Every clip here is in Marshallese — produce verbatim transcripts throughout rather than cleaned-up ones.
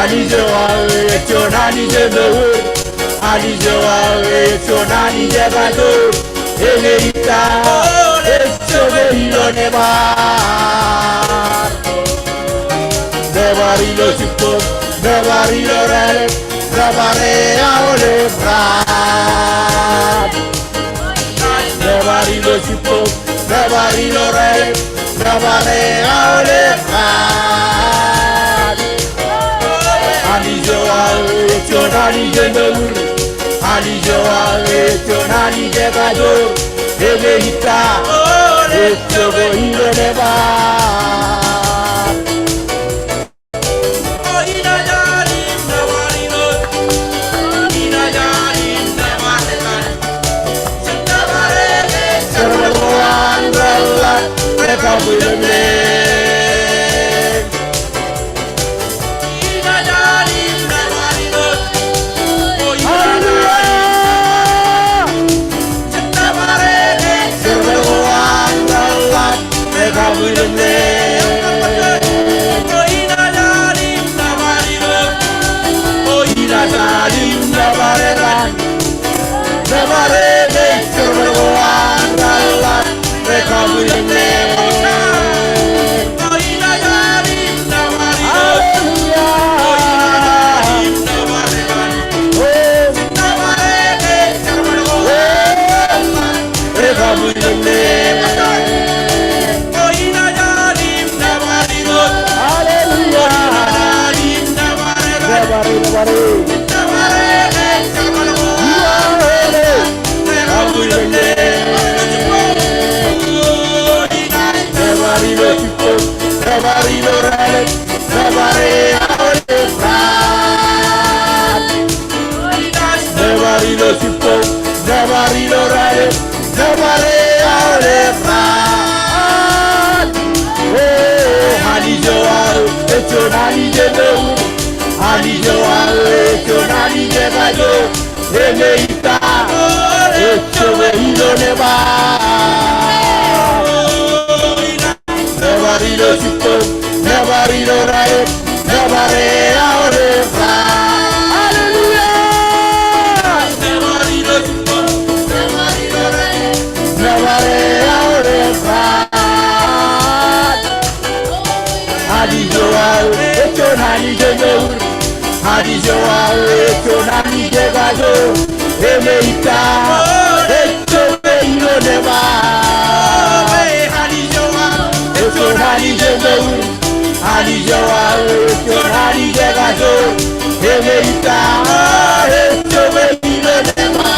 Anij eo aō ej juon Anij eo mour. Anij eo aō ej juon Anij ekajoor. Eñin ita ejjab ilo nebar. Nebar ilo jibboñ, nebar ilo rālep, nebar e aolep raan. Nebar ilo jibboñ, nebar ilo rālep, nebar e aolep raan. Anij eo aō ej juon Anij eo mour. Anij eo aō ej juon Anij ekajoor. Eñin ita ejjab ilo nebar. Nebar ilo jibboñ, nebar ilo rālep, nebar e aolep raan. O, Anij eo aō ej juon Anij eo mour. Anij eo aō ej juon Anij ekajoor. Eñin ita ejjab ilo nebar. Nebar ilo jibboñ, nebar ilo rālep, nebar e aolep raan. Hallelujah! Nebar ilo jibboñ, nebar ilo rālep, nebar e aolep raan. Anij eo aō ej juon Anij eo mour. Anij eo aō ej juon Anij ekajoor. Eñin ita ejjab ilo nebar. Anij eo aō ej juon Anij eo mour. Anij eo aō ej juon Anij ekajoor. Eñin ita ejjab ilo nebar.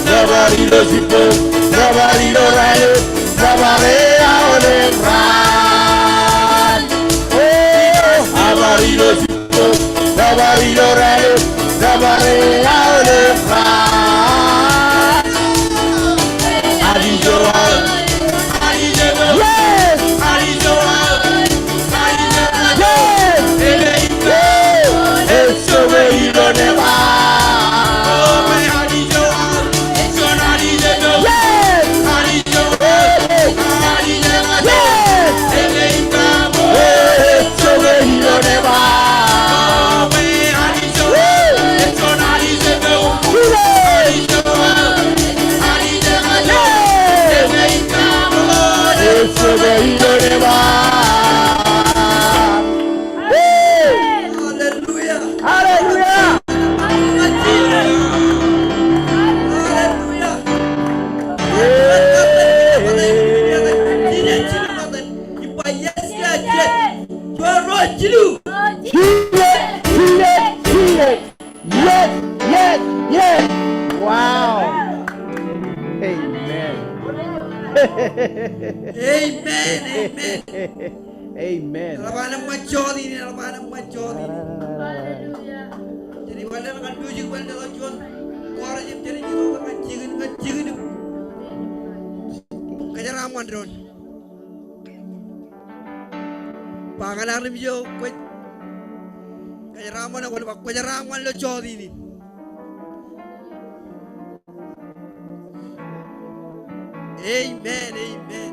Nebar ilo jibboñ, nebar ilo rālep, nebar e aolep raan. O, nebar ilo jibboñ, nebar ilo rālep, nebar e aolep raan. Anij eo aō. Yes! Yes! Yes! Ejjab ilo nebar. Yes! Yes! Ejjab ilo nebar. Hallelujah. Hallelujah. Hallelujah. Yes, yes, yes. Yes, yes, yes. Wow. Amen. Amen, amen. Amen. Eḷap an eṃṃan jota in, eḷap an eṃṃan jota in. Hallelujah. Jen bar lale ñan pojak bar lale juon. Kōrā jen, jen bar lale ñan jikin, ñan jikin. Kōjeraaṃṃan doon. Ba ñan armej eo kwōj kōjeraaṃṃan, kwōn ba kōjeraaṃṃan ilo jota in. Amen, amen.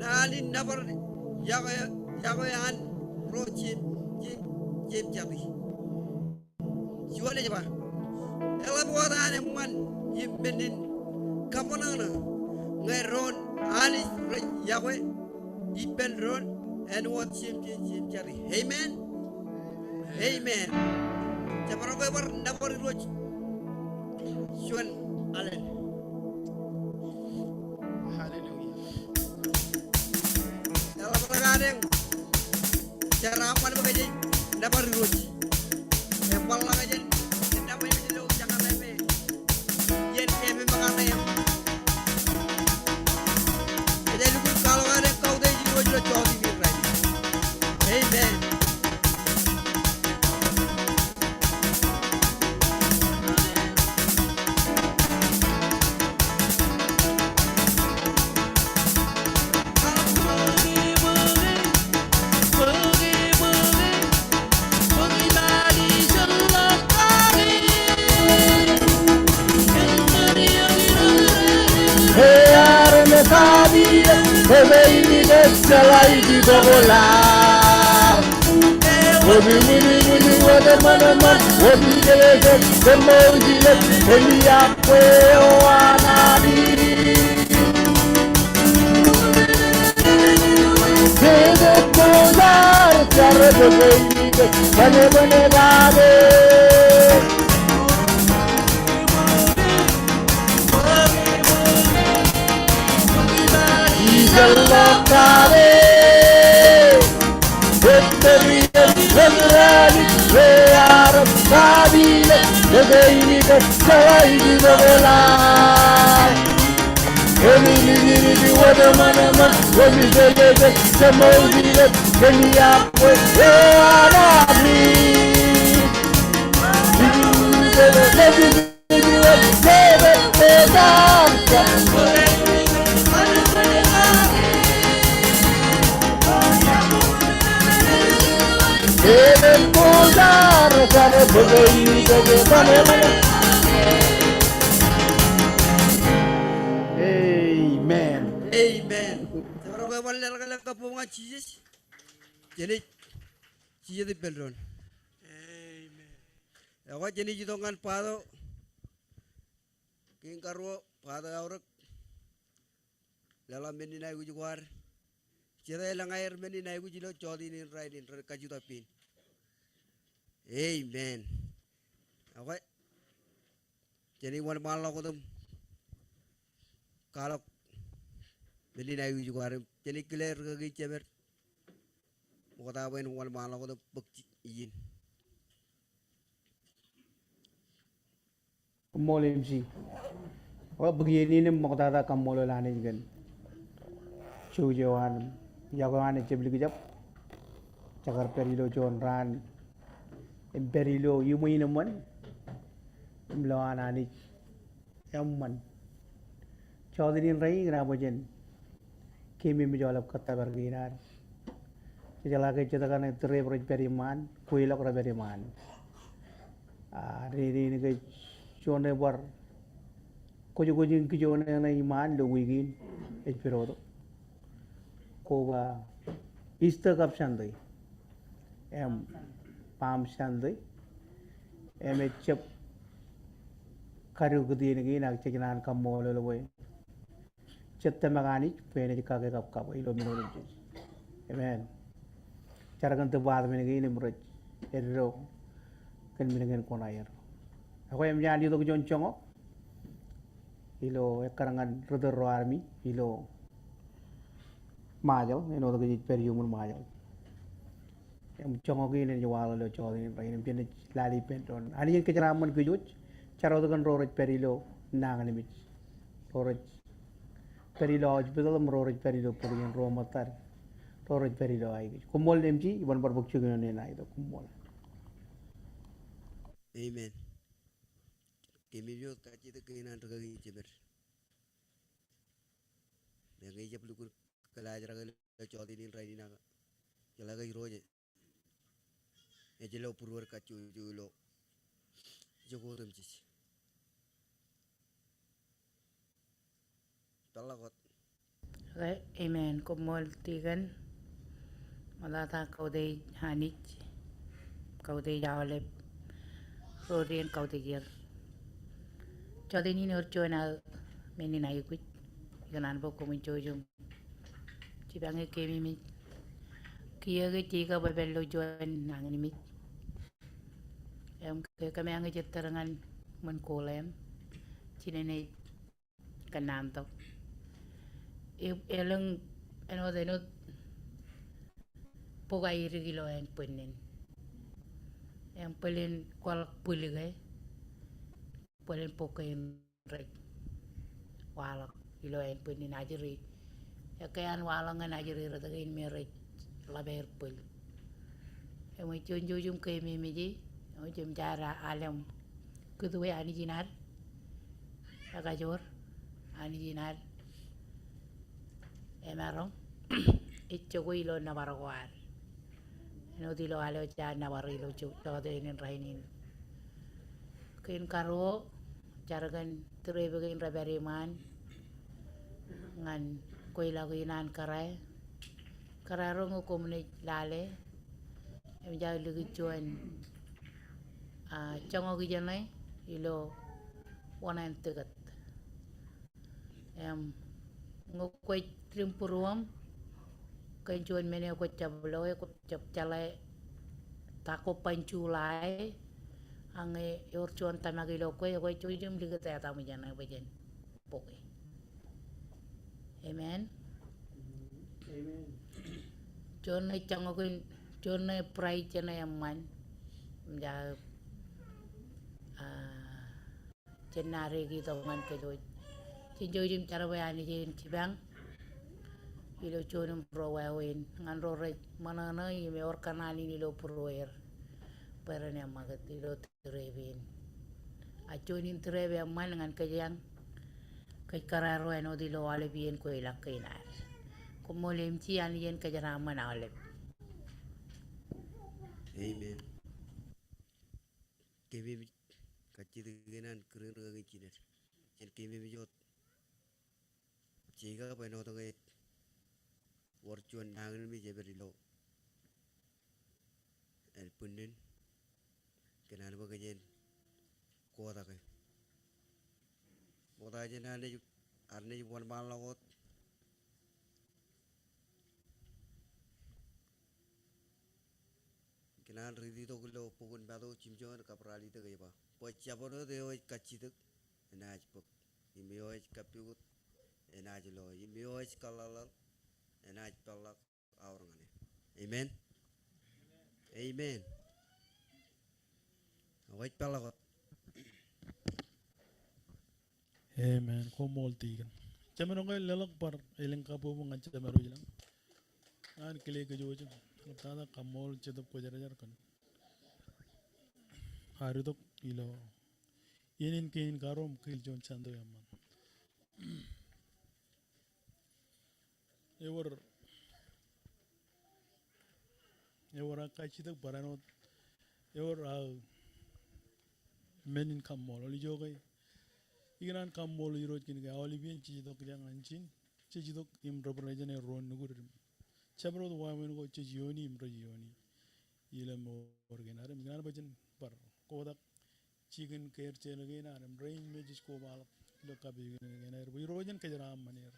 naan in nōbar yokwe, yokwe an ro jeiū, jeiū, jeiū jatū. Juon ej ba, eḷap wōt an eṃṃan im men in kaṃōṇōṇō ñe doon Anij rej yokwe ippān doon āinwōt jeiū, jeiū, jeiū jatū. Amen. Amen. Jemaroñ ke bar nōbar Irooj juon alen. Hallelujah. Eḷapḷọk adeañ. Jeraaṃṃan bwe kōj jej nōbar Irooj. Eṃṃanḷọk jān, jān nōbar Irooj ilo jañin ṇe. Iien kōmij ṃōkaj ṇe. Kōj lukkuun kwaḷọk adeañ kautiej Irooj ilo jota in rainin. Amen. Ear mekapiḷe, bwe kein kōj jeḷā ej itok laḷ. Wōt ṃwilimṃwil, wōt ṃanṃan, wōt jelōt, kōmij jelōt, kōmij iọkwe eo an Anij. Kōmij jar, jar bwe kein kōj, bwe kein kōj. Ijeḷọk kake. Ettōr iien Anij ear kapiḷe, bwe kein kōj jeḷā ej itok laḷ. Kōmij lijjilij, wōt ṃanṃan, wōt jelōt, kōmij jelōt, kōmij iọkwe eo an Anij. Amen. Amen. Jemaroñ ke bar leḷọk kabbokbok ñan Jisōs. Jenaaj jijet ippān doon. Amen. Ekwe jenaaj itok ñan Pato. Kein karuo, Pato Aorōk. Leḷọk men in aikuj ko ad. Jete elōñ aer men in aikuj ilo jota in rainin rej kajutak pein. Amen. Ekwe, jenaaj wōnṃaanḷọk wōt im kwaḷọk men in aikuj ko ad im jenaaj kile rikaki jemed ṃokta bwe en wōnṃaanḷọk wōt im bōk ijin. Koṃṃool M C. Bōk iien in im ṃoktata kaṃṃoolol Anij kōn jouj eo an im iọkwe eo an ejjab likjab. Jekar pād ilo juon raan im pād ilo iṃwe in eṃṃan im lo an Anij eṃṃan. Jọteen in rainin kōn aṃ bwe jen keememej aolep kōttōpar kein ad. Jejeḷā ke jet kaṇe tūreep rej pād iṃaan, kweilọk rej pād iṃaan. A, rainin ke juon e bar kwōjkwōj in kijoone ṇe iṃaan ilo wiik in ej pidodo. Koba Easter kab Sunday im Palm Sunday im ejjab kadu kūtien kein ak jej naan kaṃṃoolol bwe jet tōmak Anij bwe enaaj kake kapkabwe ilo men otemjej. Amen. Jar kōn department kein im rej eddo kōn men kein kuṇaer. Ekwe eṃōj an itok juon joñak ilo ekkar ñan ri tōl ro armej ilo Ṃajeḷ, āinwōt ke jej pād iuṃwin Ṃajeḷ. Im joñak in enaaj waḷọk ilo jọteen in rainin im jenaaj lale ippān doon. Anij en kōjeraaṃṃan kōj wōj, jar wōt kōn ro rej pād ilo nañinmej, ro rej pād ilo hospital im ro rej pād ilo būḷ in, ro ṃōttad, ro rej pād ilo aikuj. Koṃṃool M C, iban bar bōk jikin eo ṇe in aitok. Koṃṃool. Amen. Keememej wōt kajjitōk kein an rikaki jemed. Meñe ejjab lukkuun kōlaajrak ilo jọteen in rainin ak jeḷā ke Irooj ej lo būruod kajjojo ilo ijo ko otemjej. Peḷḷọk wōt. Okay, amen. Koṃṃool tikōn. Ṃoktata kautiej Anij, kautiej aolep ro rein kautiej er. Jọteen in ewōr juon aō men in aikuj ikōṇaan bwe koṃwin jouj im jipañe keememej. Kiiō ke Jekob epād ilo juon nañinmej im ke kōmeañ ej ettōr ñan ṃōn koleem, jinen ej kōnnaan tok. E, elōñ āinwōt, āinwōt bok aidik ilo ānbwinnin. Im bōlen kwaḷọk bwil ke, bōlen bok kein rej waḷọk ilo ānbwinnin ajri. Ekkā an waḷọk ñan ajri rot kein me rej ḷap aer bwil. Im ej juon jouj im keememej e, im jemjaad alem kūtwe Anij in ad ekajoor, Anij in ad emaroñ, ej jokwe ilo nōbar ko ad. Āinwōt ilo al eo jaar nōbar ilo jọteen in rainin. Kein karuo, jar kōn tūreep kein rej pād iṃaan ñan kweilọk in an kōrā. Kōrā ro ñe koṃ naaj lale im jaar likūt juon, a, joñak ijeṇe ilo wōṇāān tikōt. Im ñe kwōj dim būruōṃ kōn juon men eo kwōj jab loe, kwōj jab jeḷā ta ko ban juḷae, ak ñe ewōr juon tōmak ilo kwe, ekwe jouj im likūt etaṃ ijeṇe bwe jen boke. Amen. Amen. Juon ṇe joñak in, juon ṇe bright jeṇe eṃṃan. Im ja, a, Jen nadeik itok ñan kōj wōj. Jen jouj im jar bwe Anij en jipañ ilo juon im ro wāween ñan ro rej ṃōṇōṇō im ewōr kōṇaan in ilo būrueir bwe ren eṃṃakūt ilo tūreep in. A juon in tūreep eṃṃan ñan kōjeañ, kōj kōrā ro āinwōt ilo aolep iien kweilọk kein ad. Koṃṃool M C, Anij en kōjeraaṃṃan aolep. Amen. Keememej kajjitōk in an kūr in rikaki jined. Jen keememej wōt. Jekob āinwōt ñe ewōr juon nañinmej ej pād ilo ānbwinnin, kōn an bwe kōj en kotak e. Ṃokta jān ad naaj, ad naaj wōnṃaanḷọk wōt. Ikōṇaan riiti tok ilo bok in Matu jimjuon kab ralitōk ej ba, bwe jabdewōt eo ej kajjitōk enaaj bōk, im eo ej kappukot enaaj lo, im eo ej kaḷḷaḷḷaḷ enaaj peḷḷọk aor ñan e. Amen. Amen. Ak ej peḷḷọk wōt. Amen. Koṃṃool tikōn. Jemān eo ke leḷọk bar elōñ kabbokbok ñan jemān eo ilañ. Ñan kile kōj wōj im tata kaṃṃool Jetōb Kwōjarjar kōn ad itok ilo iien in kein karuo im kiil juon Sunday eṃṃan. Ewōr, ewōr aō kajjitōk barāinwōt, ewōr aō men in kaṃṃoolol. Ijoke, ikōṇaan kaṃṃoolol Irooj kōn ke aolep iien jej itok ilek ñan ijin, jej itok im rej bōk ro ijin ro nukud im jabdewōt wāween ko jej iooni im rej iooni ilo mour kein ad. Im ikōṇaan bwe jen bar kotak jikin kein, jeḷā kein ad im rein me jej kobaḷọk ilo kapijuknen kein aer bwe Irooj en kōjeraaṃṃan er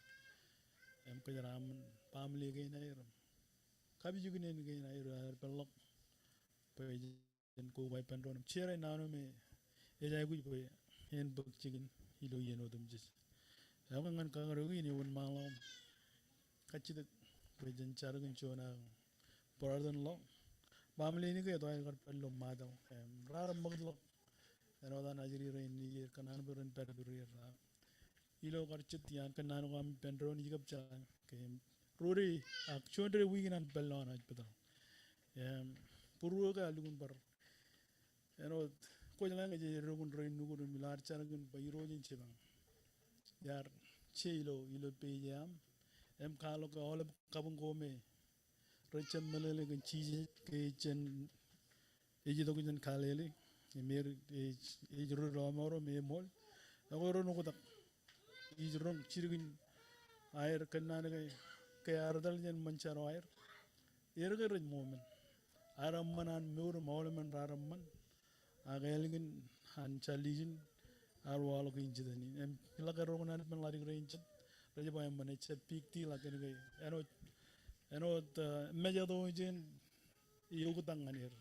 im kōjeraaṃṃan baaṃle kein aer im kapijuknen kein aer eo aer peḷḷọk bwe jen koba ippān doon im share naan eo me ej aikuj bwe en bōk jikin ilo iien otemjej. Ekwe ñan kakōrā eo in ewōr ṃaanḷọk im kajjitōk bwe jen jar kōn juon aō brother-in-law. Baaṃle in ke etto aer kar pād ilo Mārtōḷ im raar ṃakūtḷọk āinwōt an ajri rein nejid kōnnaan bwe ren pād ippād er. Ilo kar jet iaan kōnnaan ko aṃ ippān doon ij kab jeḷā ke ro de ak juon de wiik in an pād ilo an hospital. Im būruō ke ear lukkuun bar āinwōt kwōjeḷā ke jej eddo kōn rein nukud im ilo ad jar kōn bwe Irooj en jipañ. Iar je ilo, ilo page eo aṃ im kwaḷọk ke aolep kabuñ ko me rej jab meḷeḷe kōn Jisōs ke ej jān, ej itok jān Galili im er ej, ej ro ilo aṃ ro im eṃool. Ekwe ro oktak ij roñ jidik in aer kōnnaan ke, ke ear etal jān ṃōn jar eo aer. Er ke rej ṃool men. Ear eṃṃan an mour im aolep men raar eṃṃan. Ak ālikin an salvation ear waḷọk in jitōn in. Im ḷak erro kōn an ippān ḷadik rein jet rej ba eṃṃan ejjab big deal ak kōnke āinwōt, āinwōt, eh, mejatoijeṇ eoktak ñan er.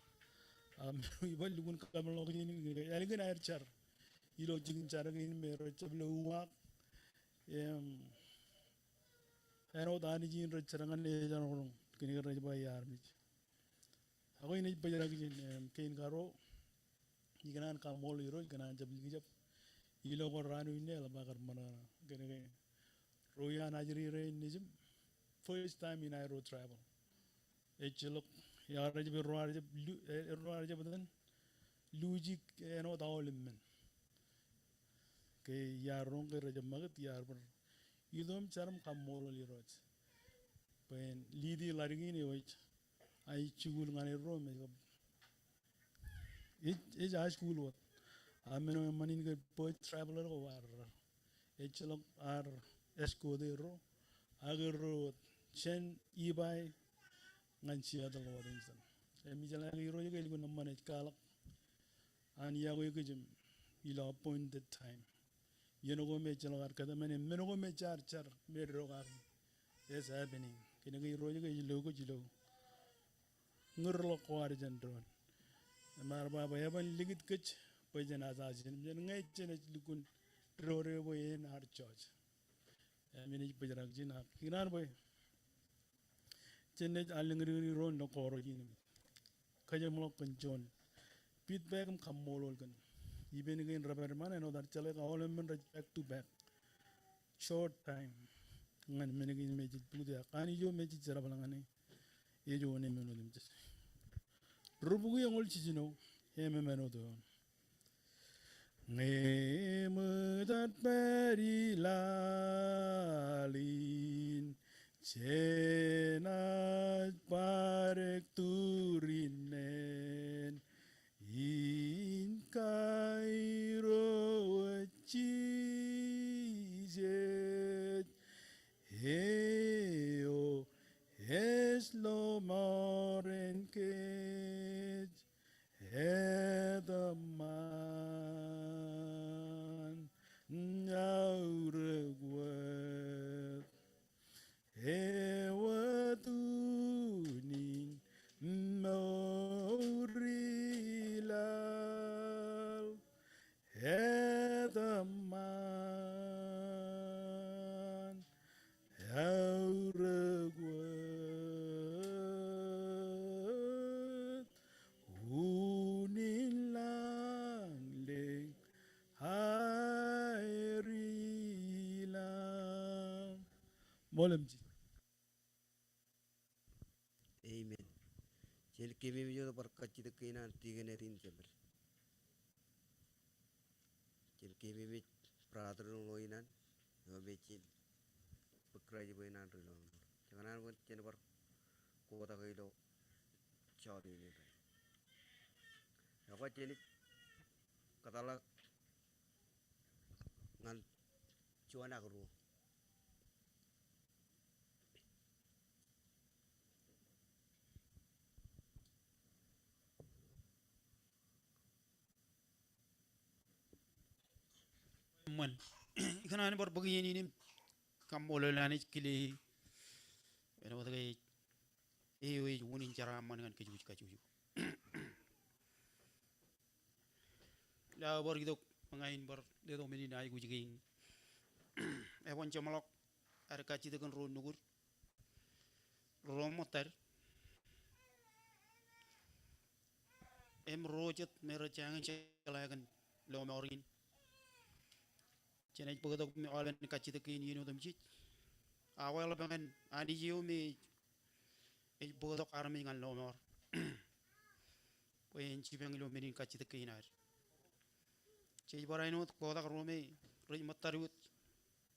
Ak men eo iba lukkuun kapeḷḷọk jān in kōnke ālikin aer jar ilo jikin jar kein me rej jab lo uwaak im āinwōt Anij in rej jar ñan e ej roñroñ kōnke rej ba e armej. Ak inaaj bōjrak ijin, em, kein karuo, ikōṇaan kaṃṃoolol Irooj kōn an jab likjab ilo ko raan eo inne eḷap aō kar ṃōṇōṇō kōnke ro iaan ajri rein nejim, first time in aerro travel. Ejjeḷọk, iar jab, erro ar jab lu-, e-, erro ar jab etan luuji āinwōt aolep men. Ke iar roñ ke rej jab ṃakūt, iar bar itok im jar im kaṃṃoolol Irooj bwe en lead e ḷadik in eo ej, ej jikuuḷ ñan erro im ej kab, ej, ej high school wōt. Ak men eo eṃṃan in ke bwe traveler ko ar, ejjeḷọk, ar escort e erro, ak erro wōt jān Ebeye ñan Seattle, Washington. Im ijeḷā ke Irooj ke elukkuun eṃṃan ej kwaḷọk an iọkwe kōj im ilo appointed time. Iien ko me ejjeḷọk ad kōtmāne, men ko me jaar jar, me eddo kaki, it's happening. Kōnke Irooj ke ej lo kōj ilo ñūrḷọk ko ad jān doon. Im ear ba bwe eban likūt kōj bwe jen associate im jān ñe jenaaj lukkuun dode bwe en ad judge. Im inaaj bōjrak ijin ak ikōṇaan bwe jen naaj allōñidikdik doon ilo kōrā in im kajeṃḷọk kōn juon feedback im kaṃṃoolol kōn ippān kein rej pād iṃaan āinwōt ad jeḷā ke aolep men rej back to back. Short time ñan men kein me jej bōktok ak Anij eo me jej jerbal ñan e ej oṇeaṃ āinwōt im jej. Rubukwi eñoul jiljino, ememān wōt eoon. Ñe eṃōj ad pād i laḷ in, jenaaj bar ektur innām in kairo wōt Jisōs, eo ej lo mour in kōj etaṃṃan aorōk wōt. Ewōt unin mour Bōk ḷọk. Amen. Jen keememej wōt bar kajjitōk kein an tikōn Etin Jemād. Jen keememej brother in ḷoin an, eo me ej jen bōk Kraist bwe en an ri lọmọọr. Jekōṇaan bwe jen bar kotak ilo jọteen in rainin. Ekwe jen kōtḷọk ñan juon ak ruo. Eṃṃan. Ikōṇaan bar bōk iien in im kaṃṃoolol Anij kile āinwōt ke eo ej unin jeraaṃṃan ñan kōjwōj kajjojo. Ilo aō bar itok, ña in bar letok men in aikuj kein. Eban jeṃḷọk ad kajjitōk kōn ruo nukūd, ruo ṃōttad, im ruo jet me rej jañin jeḷā kōn lọmọọr in. Jenaaj bōktok im aolepen kajjitōk kein iien otemjej. Ak eḷap ñan Anij eo me ej bōktok armej ñan lọmọọr bwe en jipañ ilo men in kajjitōk kein ad. Jej bar āinwōt kotak ro me rej ṃōttad wōt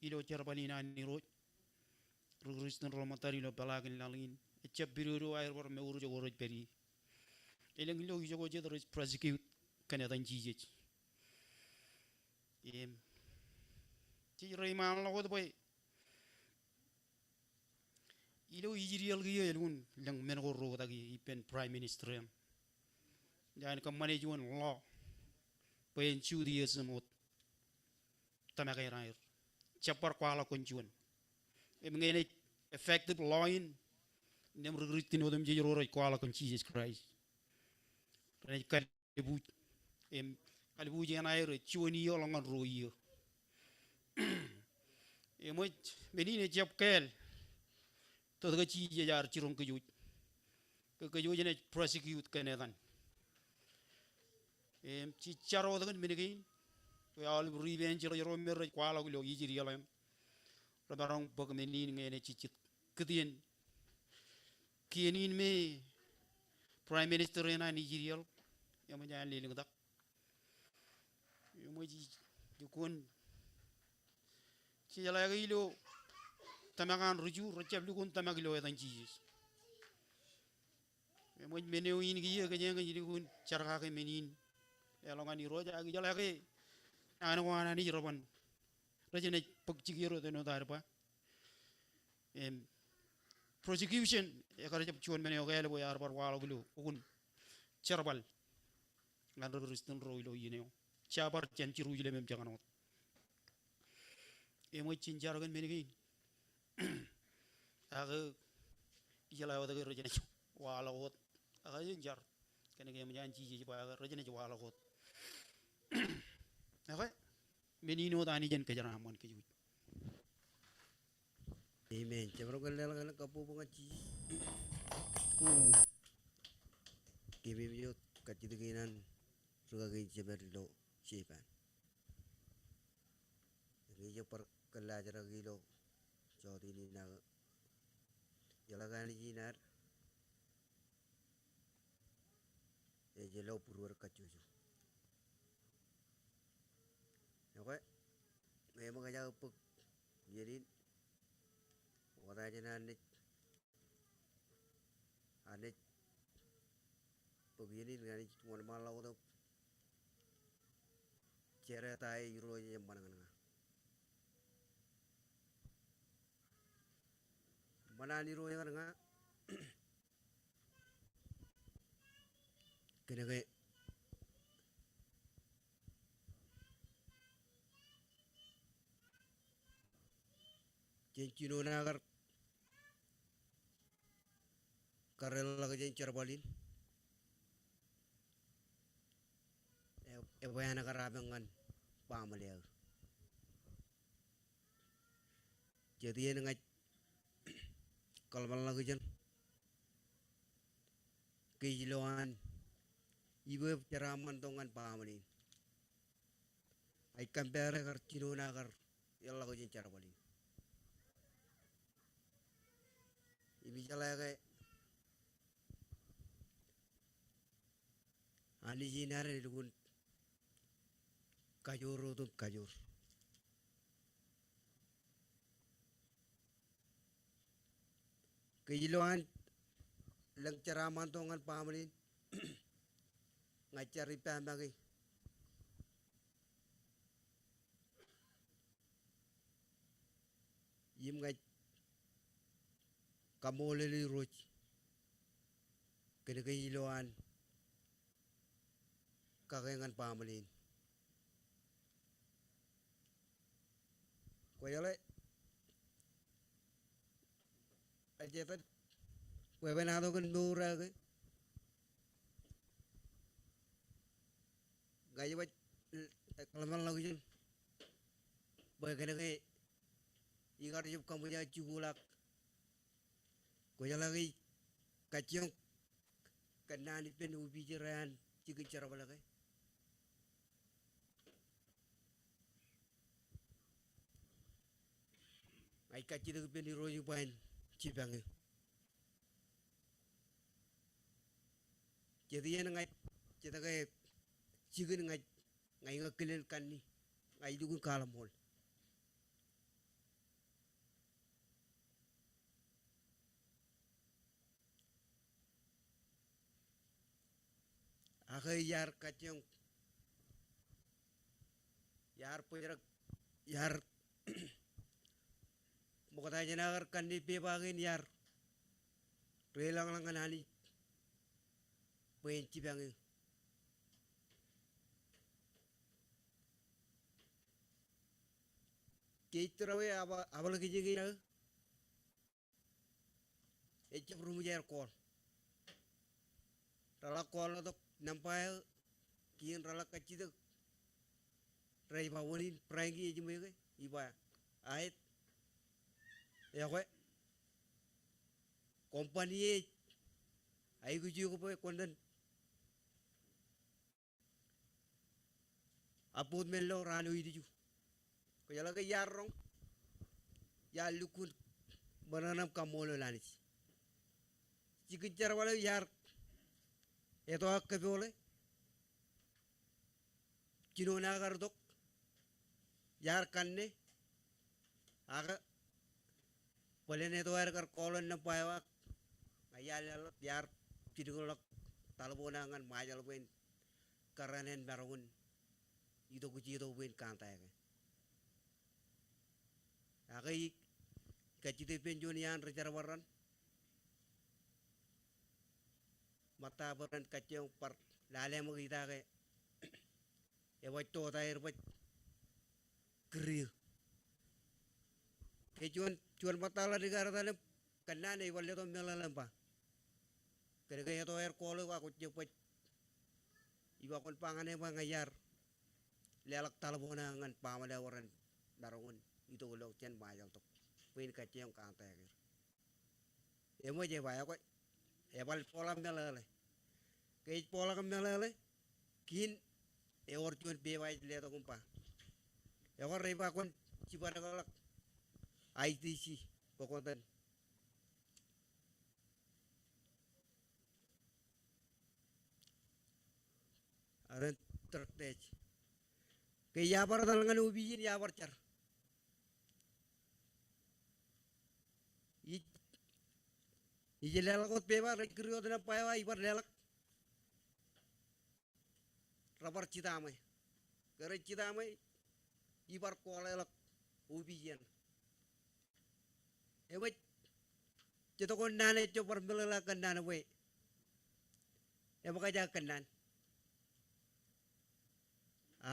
ilo jerbal in an Irooj. Ri Kristian ro ṃōttad ilo peḷaakin laḷ in, ejjab pidodo aer bar mour ijoko rej pād ie. Elōñ ilo ijoko jet rej prosecute kōn etan Jisōs. Im jej reiṃaanḷọk wōt bwe ilo Israel kiiō elukkuun lōñ men ko reoktak ie, ippān Prime Minister eṇ. Ej an kōṃṃane juon law bwe en Judaism wōt tōmak eṇ aer. Jab bar kwaḷọk kōn juon. Im ñe enaaj effective law in, innām ri Kristian otemjej ro rej kwaḷọk kōn Jisōs Kraist, renaaj kalbuuj. Im kalbuuj eṇ aer ej juon iiō ḷọk ñan ruo iiō. Eṃōj men in ejjab kāāl tōt ke Jisōs ear jiroñ kōjwōj. Ke kōjwōj enaaj prosecute kōn etan. Im jej jar wōt kōn men kein, bwe aolep ri evangelist ro me rej kwaḷọk ilo Israel eṇ, remaroñ bōk men in ñe enaaj jejjet. Kūtien kien in me Prime Minister eṇ an Israel eṃōj an lelōñtak. Eṃōj lukkuun, jejeḷā ke ilo tōmak an ri Ju, rejjab lukkuun tōmak ilo etan Jisōs. Eṃōj men eo in kiiō kōjeañ ej lukkuun jar kake men in ḷọk ñan Irooj, ak ijeḷā ke naan ko an Anij reban, rejenaaj bōk jikier wōt āinwōt ad ba. Im, prosecution, ekar jab juon men eo kāāl bwe ear bar waḷọk ilo ukun jerbal ñan ri Kristian ro ilo iien eo. Jab bar jān Jerusalem im jekanoot. Eṃōj jen jar kōn men kein. Ak ijeḷā wōt ke rejenaaj waḷọk wōt. Ak jen jar. Kōnke eṃōj an Jisōs ba ke rejenaaj waḷọk wōt. Ekwe, men in wōt Anij en kōjeraaṃṃan kōjwōj. Amen. Jemaroñ ke leḷọk kabbokbok ñan Jisōs. Keememej wōt kajjitōk kein an rūkaki in Jemād ilo Japan. Ij bar kōllaajrak ilo jọteen in ak ijeḷā ke Anij in ad ej lo būruod kajjojo. Ekwe, eṃōj aō bōk iien in, wōt aō jān an naaj, an naaj bōk iien in, an naaj wōnṃaanḷọk wōt im jere ta eo Irooj ej eṃṃan ñan ña. Eṃṃan an Irooj ñan ña. Kōnke jān jinoin aō kar, kar eḷḷọk jān jerbal in, e, ebwe an kar apañ ñan baaṃle aō. Jet iien ña ij kōḷmānḷọkjeṇ ke ij lo an ippān jeraaṃṃan tok ñan baaṃle in. Ij compare kar jinoin aō kar eḷḷọk jān jerbal in. im ijeḷā ke Anij in ad elukkuun kajoor wōt im kajoor. Ke ilo an lōñ jeraaṃṃan tok ñan baaṃle in, ña ij jar ippa make im ña ij kaṃṃoolol Irooj kōnke ilo an kake ñan baaṃle in. Kwōjeḷā, ej etan bwe enato kōn mour eo ke ña ij baj kōḷmānḷọkjeṇ bwe kōnke ikar jab kaṃōj aō jikuuḷ ak kwōjeḷā ke ij kajjioñ kōnnaan ippān opiij eo an jikin jerbal ke ña ij kajjitōk ippān Irooj bwe en jipañ eō. Jet iien ña ij jet ke jikin ña ij ña iñak kilen kanni, ña ij lukkuun kaḷṃool. Ak iar kajjioñ, iar bōjrak, iar ṃokta jān aō kar kanne pepa kein, iar reilañlañ ñan Anij bwe en jipañ eō. Ke ej tūrwe aba-, abōḷ kijeek in aō, ejab ruṃwij aer call. Reḷak call tok nōṃba eo, kein reḷak kajjitōk. Rej ba, "Wōn in Frankie ejiṃwe ke?" Iba, "Aet." "Ekwe, company eo ej aikuj eok bwe kwōn iten appointment ilo raan eo ilju." Kwōjeḷā ke iar roñ, iar lukkuun ṃōṇōṇō im kaṃṃoolol Anij. Jikin jerbal eo iar eto aō kōpoole, jinoin aō kar itok, iar kanne, ak bōlen eto aer kar call-ōn nōṃba eo ak ña iar leḷọk, iar jilkinḷọk taḷboon eo ñan Ṃajeḷ bwe en kōrā en maroñ in itok ijin eto bwe en contact e. Ak ij kajjitōk ippān juon iaan ri-jerbal raṇ, ṃōtta bwe ren kajjioñ bar lale ṃōk ita ke ebaj to ta er baj kūr eō. Ke juon, juon ṃōttaḷọk ri-kar etal im kōnnaan e, ibar letok meḷeḷe im ba, kōnke eto aer call eok ak kwōj jab baj. Iba, kwōn ba ñan e bwe ña iar leḷọk taḷboon eo ñan baaṃle eo bwe ren maroñ in itok ilo jān Ṃajeḷ tok bwe in kajjioñ contact er. Eṃōj, e ba, ekwe, ebal bōḷọk meḷeḷe. Ke ej bōḷọk meḷeḷe, kein ewōr juon pepa ej letok im ba, ekwe, rej ba kwōn jibadekḷọk I T C bwe kwōn iten aō drug test. Ke iar bar etal ñan opiij in, iar bar jar. Ij, ij leḷọk wōt pepa, rej kūr wōt nōṃba eo, ibar leḷọk. Rebar jitaaṃwe. Ke rej jitaaṃwe, ibar call eḷọk opiij in. Eṃōj, jet ko naan ejjab bar meḷeḷe aō kōnnaan bwe eṃōkaj aō kōnnaan.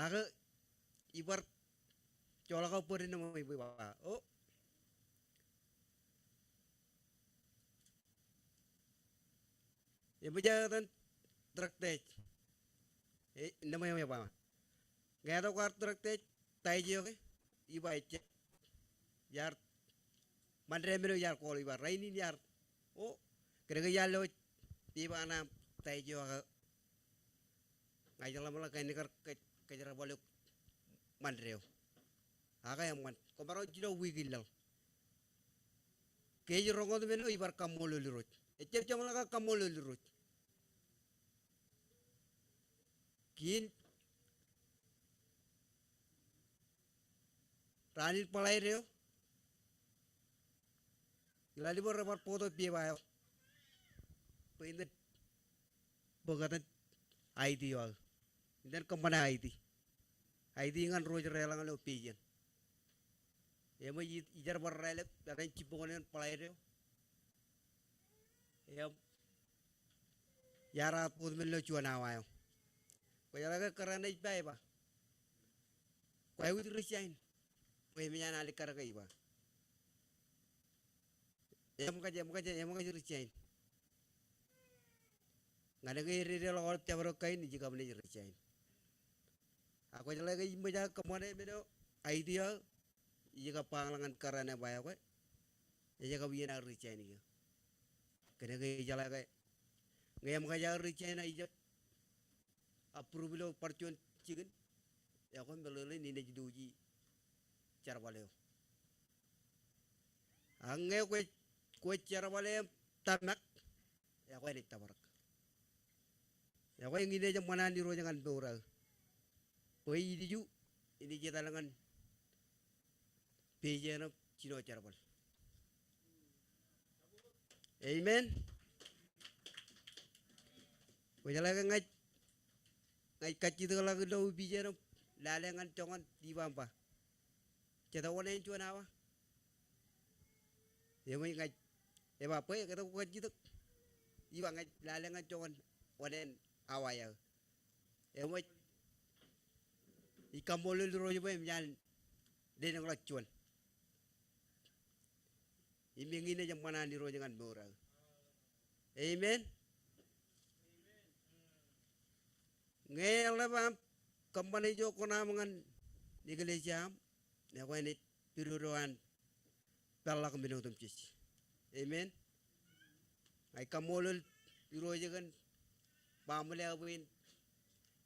Ak ibar joḷọk aō bōd in im ba, o, eṃōj aō etan drug test. E, nōṃba eo, e ba, ñe etok aō drug test, ta ej eo ke? Iba, ejjab. Iar, Mande men eo iar call, iba, rainin iar, o, kōnke iar lewōj pepa ṇe aṃ ta ej eo ak ña ij ḷōmṇak ke en kar kōj, kōjerbal eok Mande eo. Ak eṃṃan, kwōmaroñ jino wiik in laḷ. Ke ej roñ wōt men eo ibar kaṃṃoolol Irooj. Ejjab jeṃḷọk aō kaṃṃoolol Irooj. Kiin raan in Bōḷaide eo, ḷalem bwe rebar bōktok pepa eo bwe innem bōktok I D eo aō. Innem kōṃṃane I D. I D ñan ro rej deḷọñ ilo pejein. Im ij, ij jar bar raelep etan jibboñōn in Bōḷaide eo. Im iar bōk men ilo juon awa eo. Kwōjeḷā ke kōrā ṇe ej ba, ej ba, kwōj aikuj resign bwe emōj an alikkar ke, ij ba. Eṃōkaj, eṃōkaj, eṃōkaj resign. Ñan ke ededeḷọk aolep jabdewōt kain, ij kab naaj resign. Ak kwōjeḷā ke ij ṃōj aō kōṃṃane men eo, I D eo aō, ij kab ba ñan kōrā ṇe ej ba, ekwe, ej kab iien aō resign kiiō. Kōnke ijeḷā ke ñe eṃōkaj aō resign, ij jab approve ilo bar juon jikin, ekwe, meḷeḷe in inaaj lose jerbal eo. Ak ñe kwōj, kwōj jerbale im tōmak, ekwe enaaj tōprak. Ekwe eñin ej eṃṃan an Irooj ñan mour aō. Bwe ilju inaaj etal ñan pejein im jino jerbal. Amen. Kwōjeḷā ke ña ij, ña ij kajjitōkḷọk ilo opiij eo im lale ñan joñan, ij ba im ba, jete oṇāān juon awa? Eṃōj, ña ij, ej ba, bwe kōtḷọk kajjitōk. Ij ba, ña ij lale ñan joñan oṇāān awa eo. Eṃōj, ij kaṃṃoolol Irooj bwe eṃōj an lelōñḷọk juon. Im eñin ej eṃṃan an Irooj ñan mour aō. Amen. Ñe eḷap aṃ kōṃṃane ijo kuṇaaṃ ñan eklejia aṃ, ekwe enaaj pidodo an peḷḷọk men otemjej. Amen. Ña ij kaṃṃoolol Irooj kōn baaṃle eo bwe in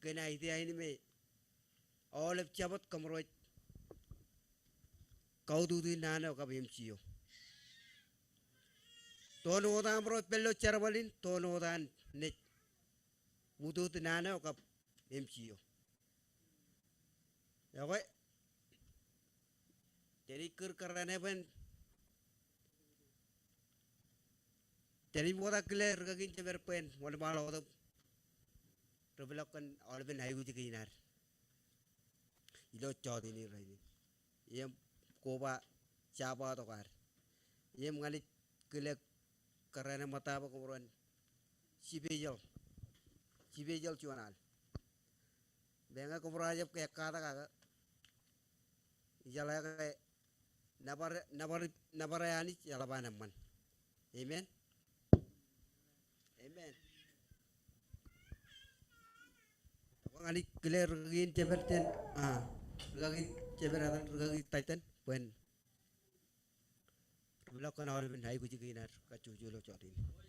kōn idea in me aolep Jabōt kōṃro ej kautiej naan eo kab M C O. Toon wōt aṃro pād ilo jerbal in, toon wōt an naaj utiej naan eo kab M C O. Ekwe, jenaaj kūr kōrā ṇe bwe en, jenaaj bōktok kile rūkaki in jemād bwe en wōnṃaanḷọk wōt im ri-block kōn aolepen aikuj kein ad ilo jọteen in rainin. Im koba jabdewōt ad. Im ña ij kile kōrā ṇe ṃōttan bwe kōṃro en special, special juon al. Meñe kōṃro jab ekkatak ak ijeḷā ke nōbar, nōbar, nōbar eo Anij eḷap an eṃṃan. Amen. Amen. Ekwe ña ij kile rūkaki in jemād jān, ah, rūkaki in jemād etan rūkaki Titan bwe en ri-block kōn aolepen aikuj kein ad kajjojo ilo jọteen in.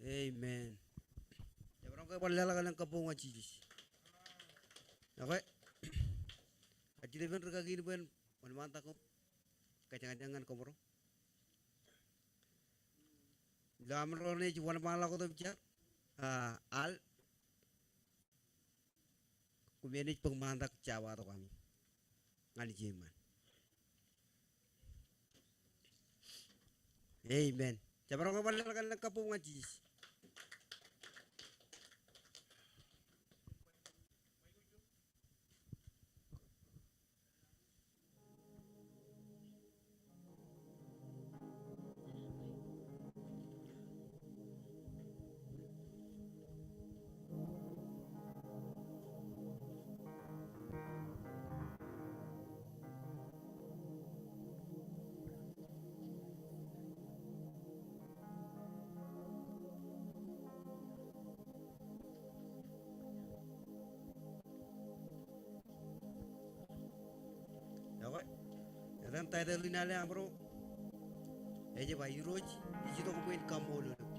Amen. Jabdewōt ke bar leḷọk elōñ kabbokbok ñan Jisōs. Ekwe, ij jino ippān rūkaki in bwe en wōnṃaantak im kōjañjañ ñan kōṃro. Ilo aṃ ro rej wōnṃaanḷọk wōt im jar, a, al, koṃ enaaj bōk ṃaantak jabdewōt ko ami ñan ijin ṃaan. Amen. Jabdewōt ke bar leḷọk elōñ kabbokbok ñan Jisōs. Ekwe, etan taitōl in ale aṃro ej ba Irooj, ij itok bwe in kaṃṃoolol eok.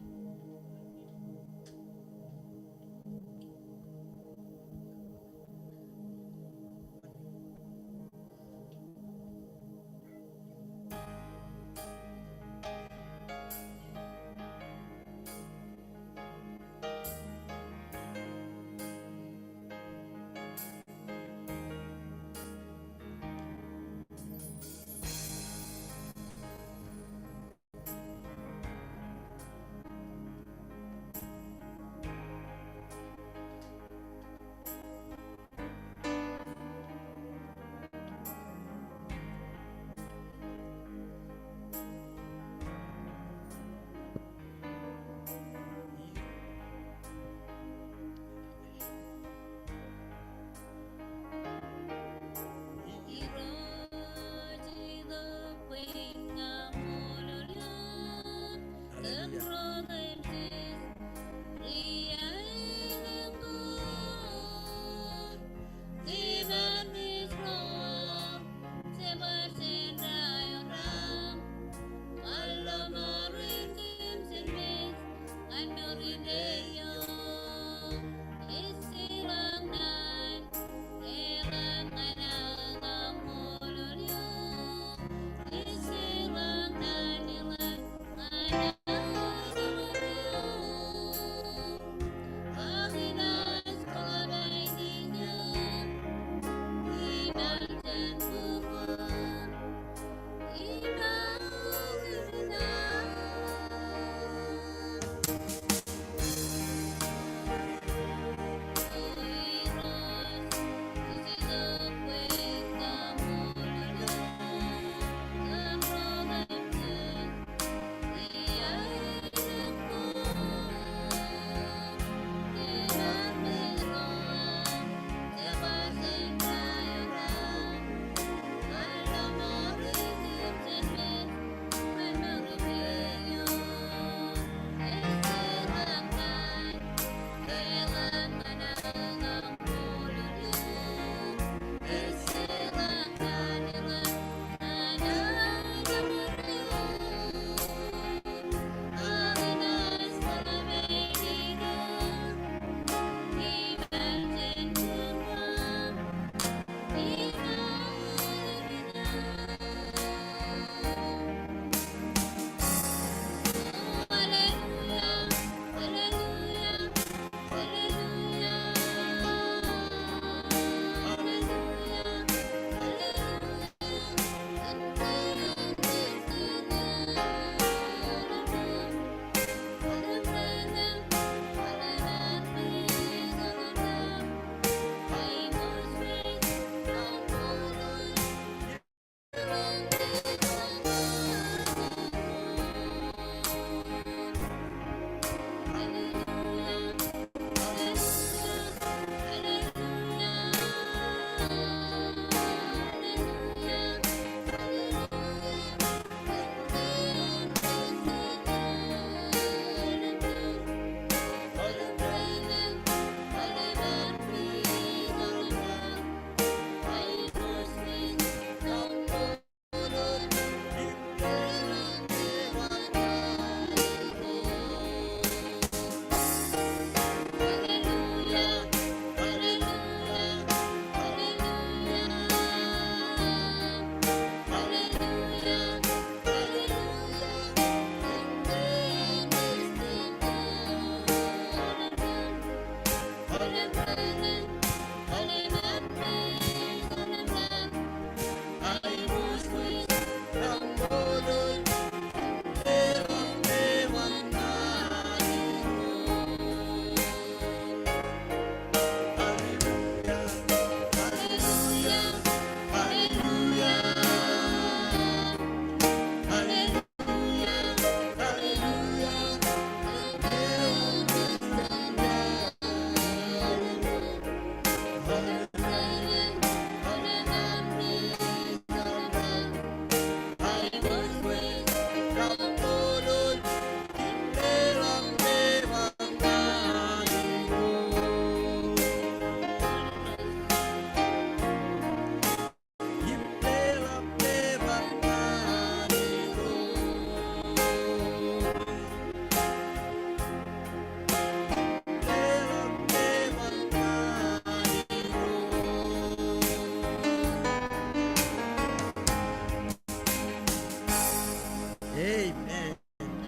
Amen.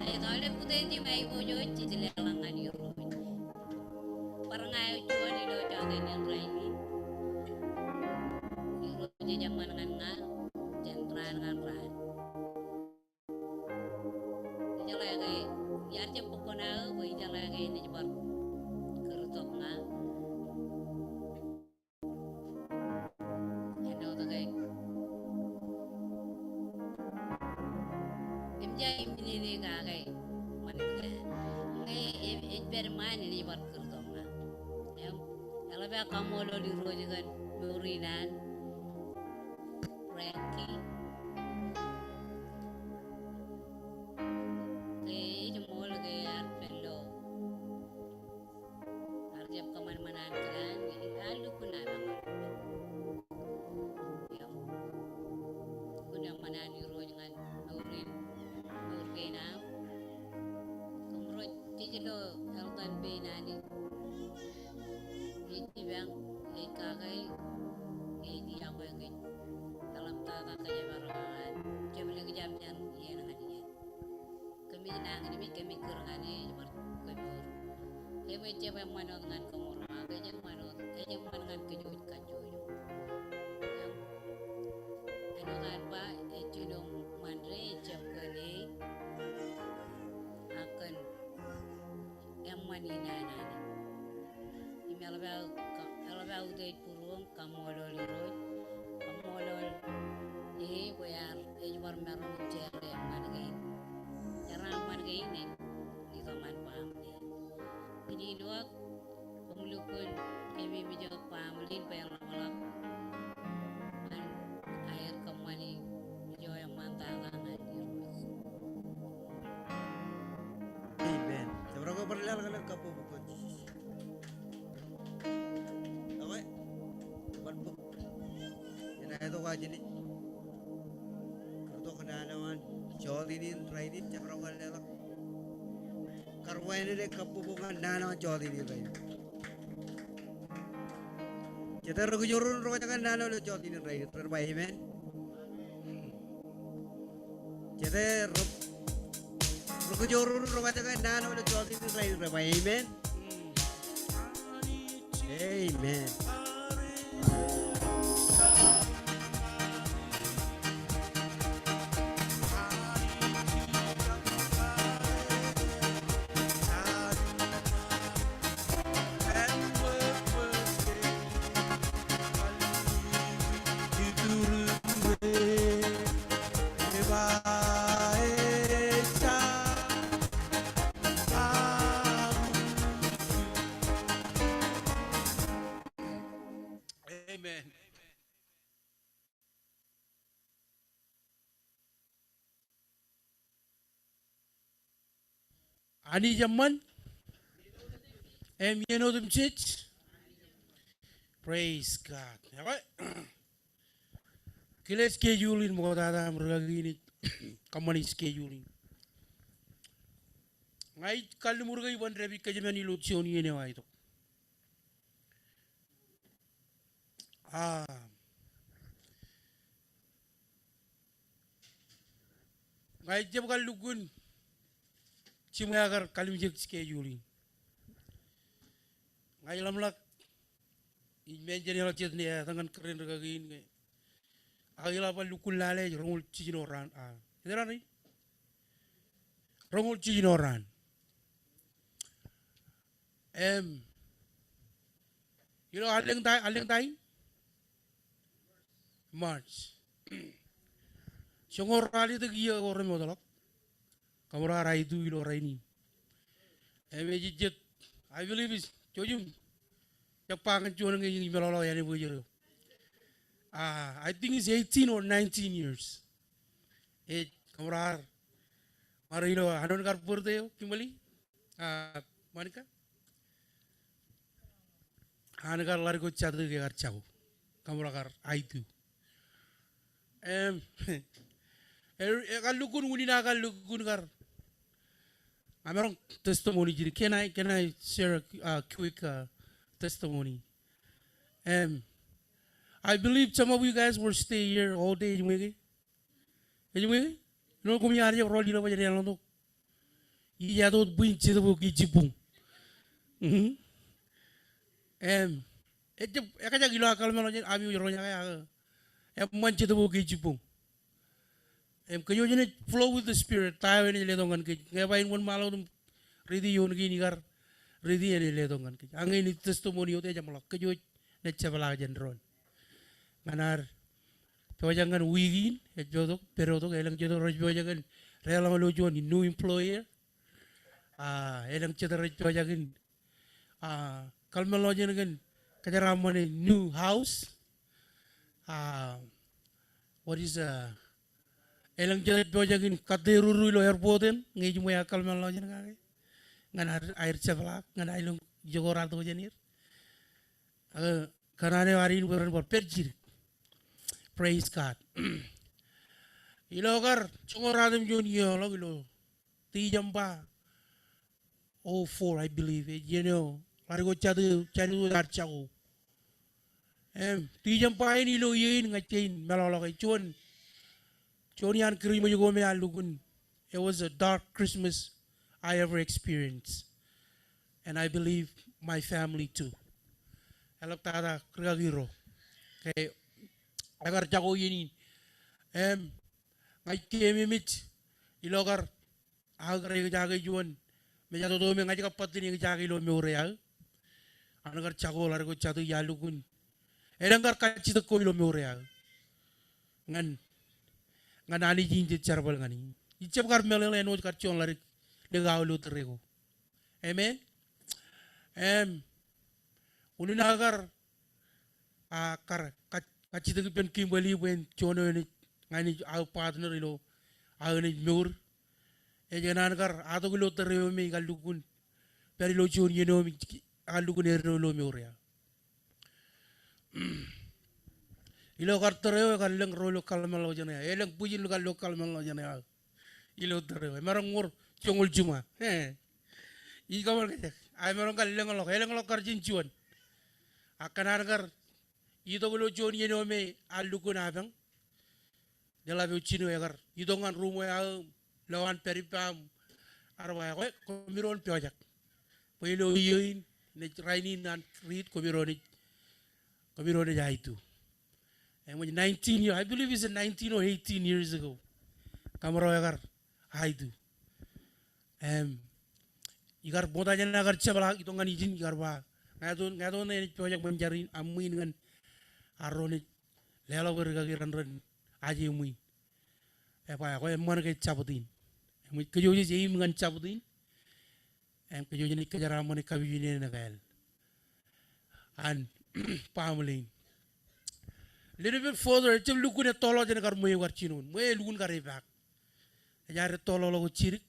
Ej aolep utiej im aiboojoj jej leḷọk ñan Irooj. Bar ña eo juon ilo jota in rainin. Irooj ej eṃṃan ñan ña jān raan ñan raan. Ijeḷā ke iar jab bōk kuṇaō bwe ijeḷā ke enaaj bar kūrtok ña. Āinwōt ke eṃōj aō iminene kake ṃanit ke ñe ej pād ṃaan enaaj bar kūrtok ña. Im eḷap aō kaṃṃoolol Irooj kōn mour in an Frankie. Ke ej ṃool ke ear pād ilo Ear jab kōṃanṃan an kilaan, ear lukkuun aṃ eṃṃan. Im lukkuun eṃṃan an Irooj ñan mour in, mour kein aṃ. Kōmro jej lo eltan pein Anij. Ej jipañ, ej kake, ej iọkwe kōj. Eḷaptata kōjparok an jab likjab jān iien ñan iien. Kōmij nañinmej, kōmij kūr ñan e ej bar kōmour. Im ejjab eṃṃan wōt ñan kōmour, ak ej eṃṃan wōt, ej eṃṃan ñan kōj kajjojo. Im āinwōt an ba, ej jino ṃanit ejjab kōn e, ak kōn eṃṃan in an Anij. Im eḷap aō, eḷap aō utiej būruōm, kaṃṃoolol Irooj, kaṃṃoolol e bwe ear, ej bar maroñ im jeorḷọk eṃṃan kein. Jeraaṃṃan kein ej itok ñan baṃle. Innin wōt, koṃ lukkuun kememej wōt baṃle in bwe en ḷapḷap ñan aer kōṃṃani ijo eṃṃantata ñan Irooj. Amen. Jabdewōt ke bar leḷọk kabbokbok ñan Jisōs. Ekwe, bar bōk. Enaaj itok aō jenaaj kūrtok naan eo an jọteen in rainin, jabdewōt ke bar leḷọk karuwainene kabbokbok ñan naan eo an jọteen in rainin. Jete ri-kōjro in rej kajjioñ naan eo ilo jọteen in rainin, ren ba amen. Jete ri-, ri-kōjro in rej kajjioñ naan eo ilo jọteen in rainin, ren ba amen. Amen. Amen. Anij eṃṃan im iien otemjej. Praise God. Ekwe, kile schedule in ṃoktata im rūkaki in ej kōṃṃani schedule in. Ña ij kalliṃur ke iban dāpij kōjmān ilo juon iien eo aō itok. A, ña ij jab kar lukkuun jiṃwe aō kar kalimjek schedule in. Ña ij ḷōmṇak ij mention ḷọk jet ṇe etan ñan kōrā in rūkaki in ke. Ak ij ḷap bar lukkuun lale ej roñoul jiljino raan, a, ej raan in? Roñoul jiljino raan. Em, ilo allōñ ta, allōñ ta in? March. Joñoul ralitōk iiō ko remootḷọk. Kōṃro ar aitū ilo rainin. Em, ej jet, I believe is, jouj im jab ba ñan juon ñe ij meḷọkḷọk āne bwe ej eo. Ah, I think it's eighteen or nineteen years. Ej, kōṃro ar, ṃare ilo, āinwōt kar birthday eo, Kimberly? Ah, Monica? An kar ḷadik ko jatū ke kar jako. Kōṃro kar aitū. Em, e, ekar lukkuun, unin aō kar lukkuun kar. Emaroñ testimony jidik. Can I, can I share a, uh, quick, uh, testimony? Em, I believe some of you guys will stay here all day, ej ṃōj ke? Ej ṃōj ke? Ilo koṃi ar jab rọọl ilo baj ren ḷọk. Ij āinwōt bwijin jetōb eo ke jibboñ. Mhm. Em, ejjab, ekajak ilo aō kōḷmānḷọkjeṇ ami wōj roñjake ak eṃṃan jetōb eo ke jibboñ. Em, kōj wōj naaj flow with the Spirit, ta eo enaaj letok ñan kōj. Ñe ba in wōnṃaanḷọk otem riiti ioon kein ikar riiti enaaj letok ñan kōj. Ak ñe in testimony eo ejjeṃḷọk, kōj wōj naaj jepḷaak jān doon. Ñan ad pojak ñan wiik in, ej pojak, pād tok, elōñ jet rej pojak in, reḷọñ ilo juon new employer. Ah, elōñ jet rej pojak in, ah, kōḷmānḷọkjeṇ kōn kōjeraaṃṃan in new house. Ah, what is, ah, elōñ jet rej pojak in kattōruru ilo airport in, ñe ej ṃōj aō kōḷmānḷọkjeṇ kake. Ñan aer, aer jepḷaak, ñan aelōñ ijo ko raar tok jān er. Ak kōṇaan eo ad in bwe ren bar pād jidik. Praise God. Ilo kar joñoul ratimjuon iiō ḷọk ilo December oh four, I believe. Ej iien eo ḷadik ko jatū, jatū eo ad jako. Em, December in ilo iiō in ña ij kein meḷọkḷọk e juon, juon iaan Kūrijṃōj ko me ear lukkuun. It was a dark Christmas I ever experienced. And I believe my family too. Eḷaptata rūkaki ro. Ke, ekar jako iien in. Em, ña ij keememej ilo kar aō kar eñjake juon mejatoto me ña ij kab bōttan eñjake ilo mour e aō. An kar jako ḷadik ko jatū iar lukkuun. Elōñ kar kajjitōk ko ilo mour e aō. Ñan, ñan Anij in jej jerbal ñan e. Ij jab kar meḷeḷe āinwōt kar juon ḷadik likao ilo tōre ko. Amen. Em, unin aō kar, a, kar, kaj-, kajjitōk ippān Kimberly bwe en juon eo enaaj, ña ij aō partner ilo aō naaj mour. Ej kōṇaan kar atok ilo tōre eo me ikar lukkuun pād ilo juon iien eo me ikar lukkuun eddo ilo mour e aō. Ilo kar tōre eo ekar lōñ ro ilo kōḷmānḷọkjeṇ e aō. Elōñ bwijin ilo kar ilo kōḷmānḷọkjeṇ e aō. Ilo tōre eo. Emaroñ wōr joñoul jiṃa. E. Ij kōṃṃan kōjak. A, emaroñ kar lōñḷọk. Elōñḷọk kar jān juon. Ak kōṇaan kar itok ilo juon iien eo me ear lukkuun apañ. Leḷap eo jino ekar itok ñan ruuṃ eo aō, lowaan pād ippa im ear ba, ekwe, koṃiro en pojak. Bwe ilo iiō in, naaj rainin an riit, koṃiro naaj, koṃiro naaj aitū. Eṃōj nineteen year, I believe it's nineteen or eighteen years ago. Kōṃro ekar aitū. Em, ikar ṃokta jān aō kar jepḷaak, itok ñan ijin, ikar ba, ña ij tok, ña ij tok ṇe enaaj pojak ṃōn jar in, aṃ ṃwiin ñan arro naaj leḷọk bwe rūkaki raṇ ren aje ṃwi. Ej ba, ekwe, eṃṃan ke Jabōt in. Eṃōj kōj wōj ej aim ñan Jabōt in. Im kōj wōj naaj kōjeraaṃṃan e kapijuknen ekāāl an baaṃle in. Little bit further, ejjab lukkuun ettoḷọk jān kar ṃweo kar jinoin. Ṃweo elukkuun kar ipaak. Ej ad ettoḷọk ḷọk jidik.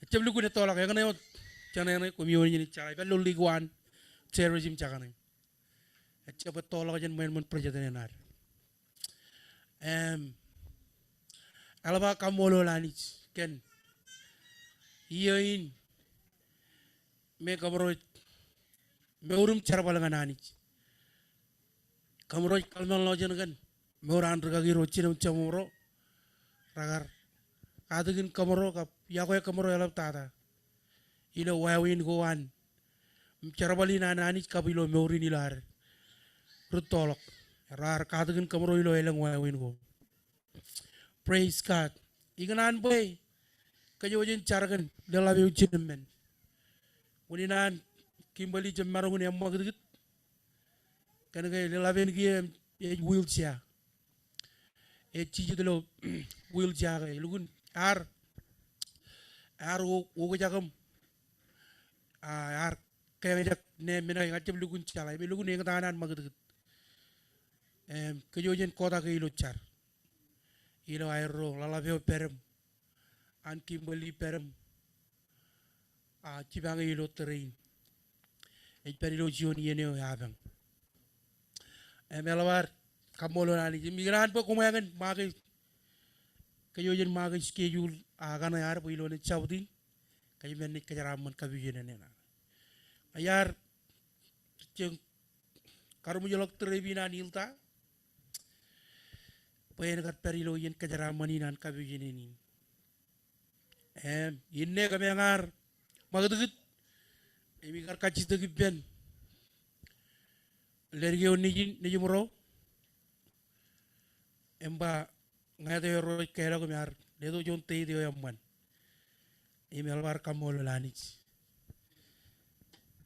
Ejjab lukkuun ettoḷọk, eñṇe wōt jān eñṇe, koṃi oṇein ej jeḷā. Ipād ilo ḷeak ko an, Jairus im jakaṇe. Ejjab ettoḷọk jān ṃweo ṃōn bwidjetan eo ad. Im, eḷap aō kaṃṃoolol Anij kōn iiō in me kōṃro ej mour im jerbal ñan Anij. Kōṃro ej kōḷmānḷọkjeṇ kōn mour an rūkaki ro, jinō im jemāmro, rekar katakin kōṃro kab yokwe kōṃro eḷaptata ilo wāween ko an Im jerbal in an Anij kab ilo mour in ilo ad rūttoḷọk. Raar katakin kōmro ilo elōñ wāween ko. Praise God. Ikōṇaan bwe kōj jen jar kōn leḷḷap eo jinen men. Unin an Kimberly jab maroñ in eṃṃakūtkūt. Kōn ke leḷḷap in kiiō ej wheelchair. Ej jijet ilo wheelchair ke elukkuun ear, ear o-, okjak im, a, ear keñjak ṇe men eo eñin jab lukkuun jeḷā. Im elukkuun eñtaan an ṃakūtkūt. Im kōj jen kotak e ilo jar. Ilo aerro ḷaḷḷap eo pād im an Kimberly pād im, a, jipañ e ilo tōre in. Ej pād ilo juon iien eo eapañ. Im eḷap ad kaṃṃoolol Anij. Im ikōṇaan bwe koṃeañ in make, kōj jen make schedule, a, kaṇe ad bwe ilo ṇe jabōt in kōj men naaj kōjeraaṃṃan kapijuknen eṇ. Iar jen karuṃwijḷọk trip in an Ilta bwe en kar pād ilo iien kōjeraaṃṃan in an kapijuknen in. Im inne kōmeañ ar ṃakūtkūt im ikar kajjitōk ippān ledik eo nejin, nejimro. Im ba ñāāt eo erro ej kālọk im ear letok juon date eo eṃṃan. Im eḷap ad kaṃṃoolol Anij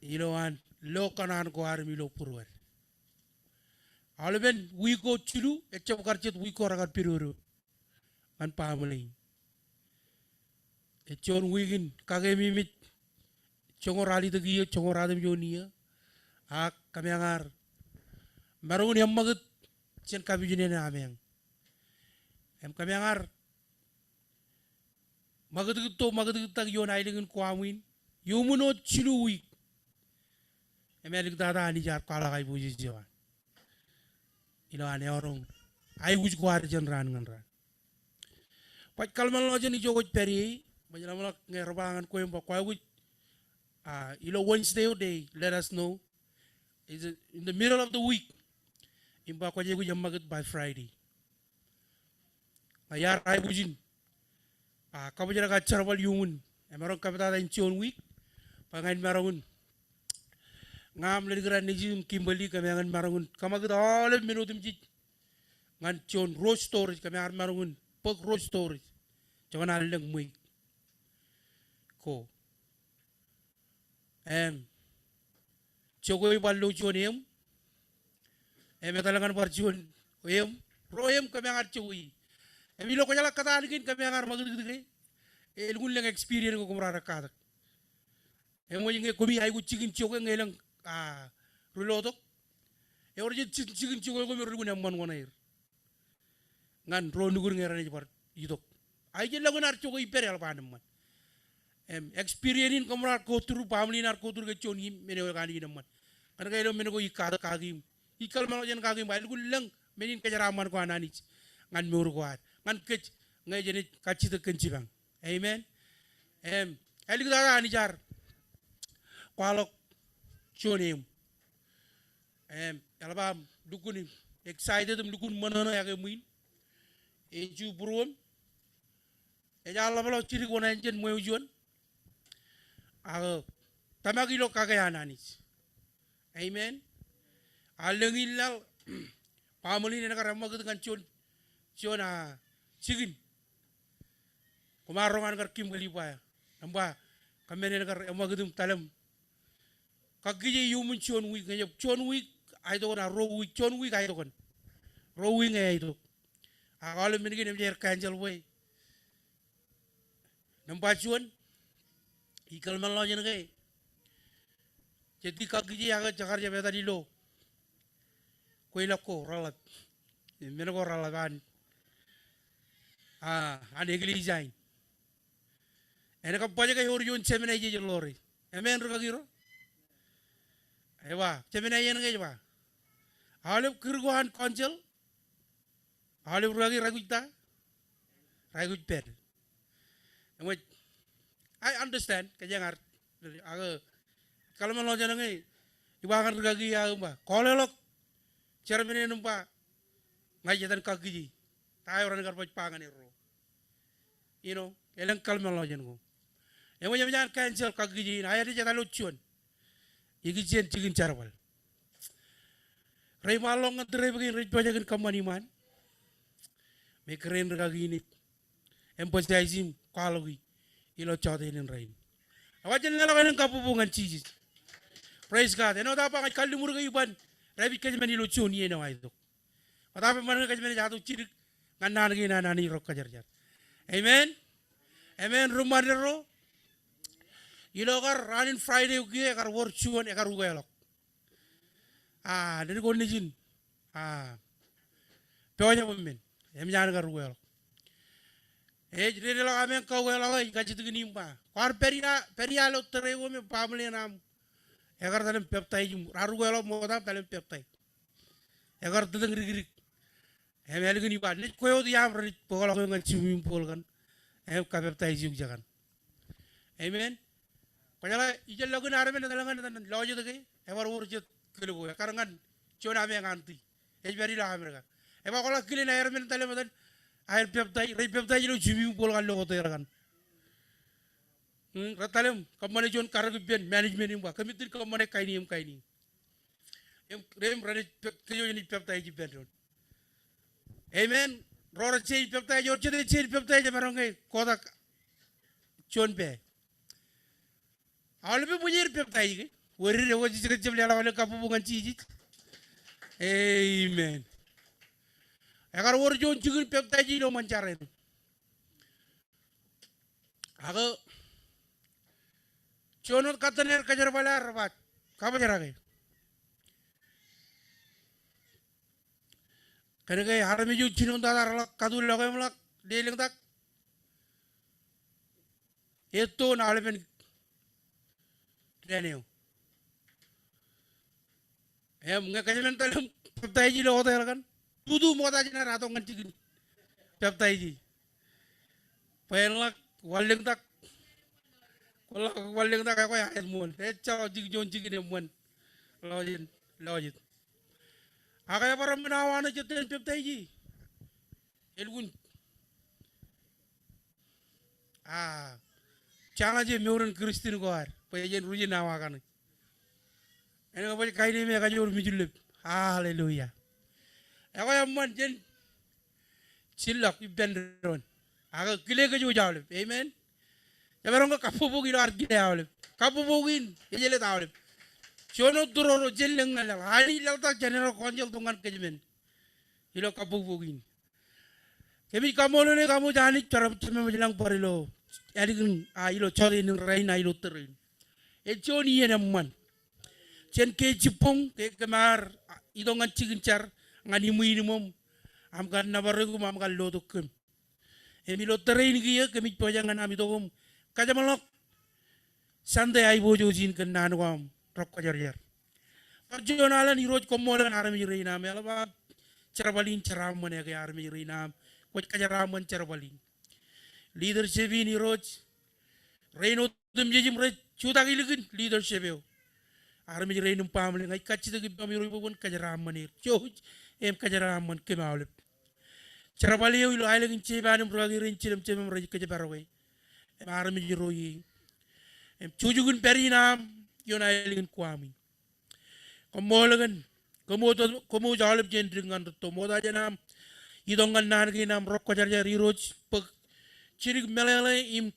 ilo an lo kōṇaan ko ad im ilo būruod. Aolepen wiik ko jilu, ejjab kar jet wiik ko rekar pidodo ñan baaṃle in. Ej juon wiik in kakememej, joñoul ralitōk iiō, joñoul ratimjuon iiō. Ak kōmeañ ar maroñ in eṃṃakūt jān kapijuknen ameañ. Im kōmeañ ar ṃakūtkūt to, ṃakūtkūt tak ioon aelōñ in Guam in iuṃwin wōt jilu wiik. Im āliktata Anij ear kwaḷọk aiboojoj eo an ilo an eọroñ aikuj ko ad jān raan ñan raan. Baj kōḷmānḷọkjeṇ ijo kwōj pād ie, baj ḷōmṇak ñe rej ba ñan kwe im ba kwōj aikuj, a, ilo Wednesday eo dee, let us know. Is it in the middle of the week? Im ba kwōj aikuj eṃṃakūt by Friday. Ña iar aikuj in, a, kabōjrak aō jerbal iuṃwin. Emaroñ kapitata in juon wiik bwe ña in maroñ in, ña im ledik eo nejin Kimberly kōmeañ in maroñ in kōṃakūt aolep men otemjej ñan juon ro storage, kōmeañ ar maroñ in bōk ro storage. Joñan allōñ ṃweiuk ko. Im jokwe bar lo juon eṃ. Im etal ñan bar juon eṃ. Ro eṃ kōmeañ ar jokwe. Im ilo kwōjeḷā kōtaan kein kōmeañ ar ṃakūtkūt ke elukkuun lōñ experience ko koṃro ar katak. Eṃōj ñe koṃi aikuj jikin jokwe ñe elōñ, a, ri lotok. Ewōr jet jikin jokwe ko me relukkuun eṃṃan wōṇāer ñan ro nukud ñe renaaj bar itok. A ijellọkin ar jokwe ippād eḷap an eṃṃan. Im experience in koṃro ar go through, baaṃle in ar go through ke juon im men eo ekaanij in eṃṃan. Kōnke ilo men ko ij katak kaki im ij kōḷmānḷọkjeṇ kaki im ba elukkuun lōñ men in kōjeraaṃṃan ko an Anij ñan mour ko ad, ñan kōj, ñe jenaaj kajjitōk kōn jipañ. Amen. Im āliktata Anij ear kwaḷọk juon eṃ. Im eḷap aṃ lukkuun excited im lukkuun ṃōṇōṇō ake ṃwiin. Ej ju būruōṃ. Ej aḷapḷọk jidik wōṇāān jān ṃweo juon. Ak tōmak ilo kake an Anij. Amen. Allōñ in laḷ, baaṃle in en kar eṃṃakūt ñan juon, juon, a, jikin. Koṃ ar roñ an kar Kimberly bwe, im ba, kōmmen en kar eṃṃakūt im talem. Kakkije iuṃwin juon wiik, ñe ejjab juon wiik, aetokan, a ro wiik, juon wiik aetokan. Ro wiik ñe aitok. Ak aolep men kein eṃōj aer cancel bwe nōṃba juon, ij kōḷmānḷọkjeṇ ke jet kakkije ak jekar jab etal ilo kweilọk ko reḷap. Men ko reḷap an, a, an eklejia in. En kab bajjek ewōr juon jemān ej ḷoore. Eṃṃan rikaki ro? Ej ba, jemān ej ba, aolep kūr ko an council, aolep rikaki reaikuj ta? Reaikuj pād. Eṃōj, I understand, kōjeañ ar, ak kōḷmānḷọkjeṇ ñe ij ba ñan rikaki eo im ba, kọọlḷọk chairman in im ba, ña ij etan kakkije. Ta eo ren kar baj ba ñan erro? You know, elōñ kōḷmānḷọkjeṇ ko. Eṃōj, eṃōj an cancel kakkije in, a ej etal wōt juon. ikijjien jikin jerbal. Reiṃaanḷọk ñan trip kein rej pojak in kōṃṃani ṃaan. Im kōrā in rikaki in ej emphasize im kwaḷọki ilo jọteen in rainin. Ak jen leḷọk elōñ kabbokbok ñan Jisōs. Praise God. Āinwōt aō ba ña ij kalliṃur ke iban rapij kōjmān ilo juon iien eo aetok. Bōtaab eṃṃan ke kōjmān ej ato jidik ñan naan kein an Anij Rọkwōjarjar. Amen. Amen. Ri ṃandeḷ ro. Ilo kar raan in Friday kiiō ekar wōr juon ekar ukeḷọk. A, dān ko nejin. A, pojak eṃṃan. Eṃōj an kar ukeḷọk. Ej dedeḷọk amen kaukeḷọk ej kajjitōk in im ba, kwaar pād ia, pād ia ilo tōre ko me baaṃle ṇe aṃ. Ekar etal im peptaij im raar ukeḷọk ṃokta im etal im peptaij. Ekar tōtōñ dikdik. Im ālikin ij ba, naaj kwe wōt iaam renaaj bōkḷọk eok ñan swimming pool kaṇ. Im kapeptaij eok jekkan. Amen. Kwōjeḷā, ijellọkin armej etal ñan etan lọjet ke, ebar wōr jet kōl ko, ekkar ñan juon ameañ auntie. Ej pād ilo Amerika. Ej ba kwaḷọk kile ṇe aer men etal im etan. Aer peptaij, rej peptaij ilo swimming pool kaṇ ilo hotel kaṇ. Hmm, rej etal im kōṃṃane juon karōk ippān management im ba, kōmij itōn kōṃṃane kain in im kain in. Im, im renaaj pe-, kōj naaj peptaij ippān doon. Amen. Ro rej jañin peptaij, ewōr jet ej jañin peptaij, emaroñ ke kotak juon pā. Aolep eṃōj aer peptaij ke? Wōr ri, ewōr ej jab leḷọk elōñ kabbokbok ñan Jisōs. Amen. Ekar wōr juon jikin peptaij ilo ṃōn jar eo. Ak juon wōt katten aer kōjerbale ear ba, kabōjrak e. Kōnke armej eo jinoin tata reḷak katuḷọk im ḷak lelōñtak. Etto aolepen dān eo. Im ñe kōjmān etal im peptaij ilo hotel kaṇ, tutu ṃokta jān ad atok ñan jikin peptaij e. Bwe en ḷak wanlōñtak. Kwōn ḷak wanlōñtak, ekwe aet ṃool. Ejjeḷọk jikin, juon jikin eṃṃan. Lọjet, lọjet. Ak ebar eṃṃan awa ṇe jet en peptaij e. Elukkuun. A, challenge e mour in Christian ko ad. Bwe jen ruj in awa kaṇe. Āinwōt bwe kain e me ekajoor Mijulep. Hallelujah. Ekwe eṃṃan jen jilḷọk ippān doon. Ak kile kōj wōj aolep. Amen. Jemaroñ ke kabbokbok ilo ad kile aolep. Kabbokbok in ej jelōt aolep. Juon wōt tūroro jen lōñ ñan laḷ. Anij laḷtak General Council tok ñan kōjmān. Ilo kabbokbok in. Kōmij kaṃṃoolol eok Anij, Anij jar, jemem ej lañ bar ilo, ālikin, a, ilo jọteen in rainin, a, ilo tōre in. Ej juon iien eṃṃan. Jān ke jibboñ, ke kōm ar, a, itok ñan jikin jar, ñan iṃwiinṃōṃ, aṃ kar nōbar eok im aṃ kar lotok kōm. Im ilo tōre in kiiō, kōmij pojak ñan aṃ itok im kajeṃḷọk Sunday aiboojoj in kōn naan ko aṃ Rọkwōjarjar. Bar juon alen Irooj, koṃṃool kōn armej rein aṃ, eḷap aṃ jerbal in jeraaṃṃan e ke armej rein aṃ, kwōj kajeraṃṃan jerbal in. Leadership in Irooj, rein otemjej im rej jutak ilikin leadership eo. Armej rein im baaṃle, ña ij kajjitōk ippaṃ Irooj bwe kwōn kajeraṃṃan er. Jouj im kajeraṃṃan kōm aolep. Jerbal eo ilo aelōñ in Japan im rūkaki rein jilōmjilōm im rej kōjparok e. Im armej ro ie. Im jujukin pād in aṃ ioon aelōñ in Guam in. Koṃṃool kōn, koṃ wōj, koṃ wōj aolep jān dik ñan rūtto. Ṃokta jān aṃ itok ñan naan kein aṃ Rọkwōjarjar Irooj bwe jidik meḷeḷe im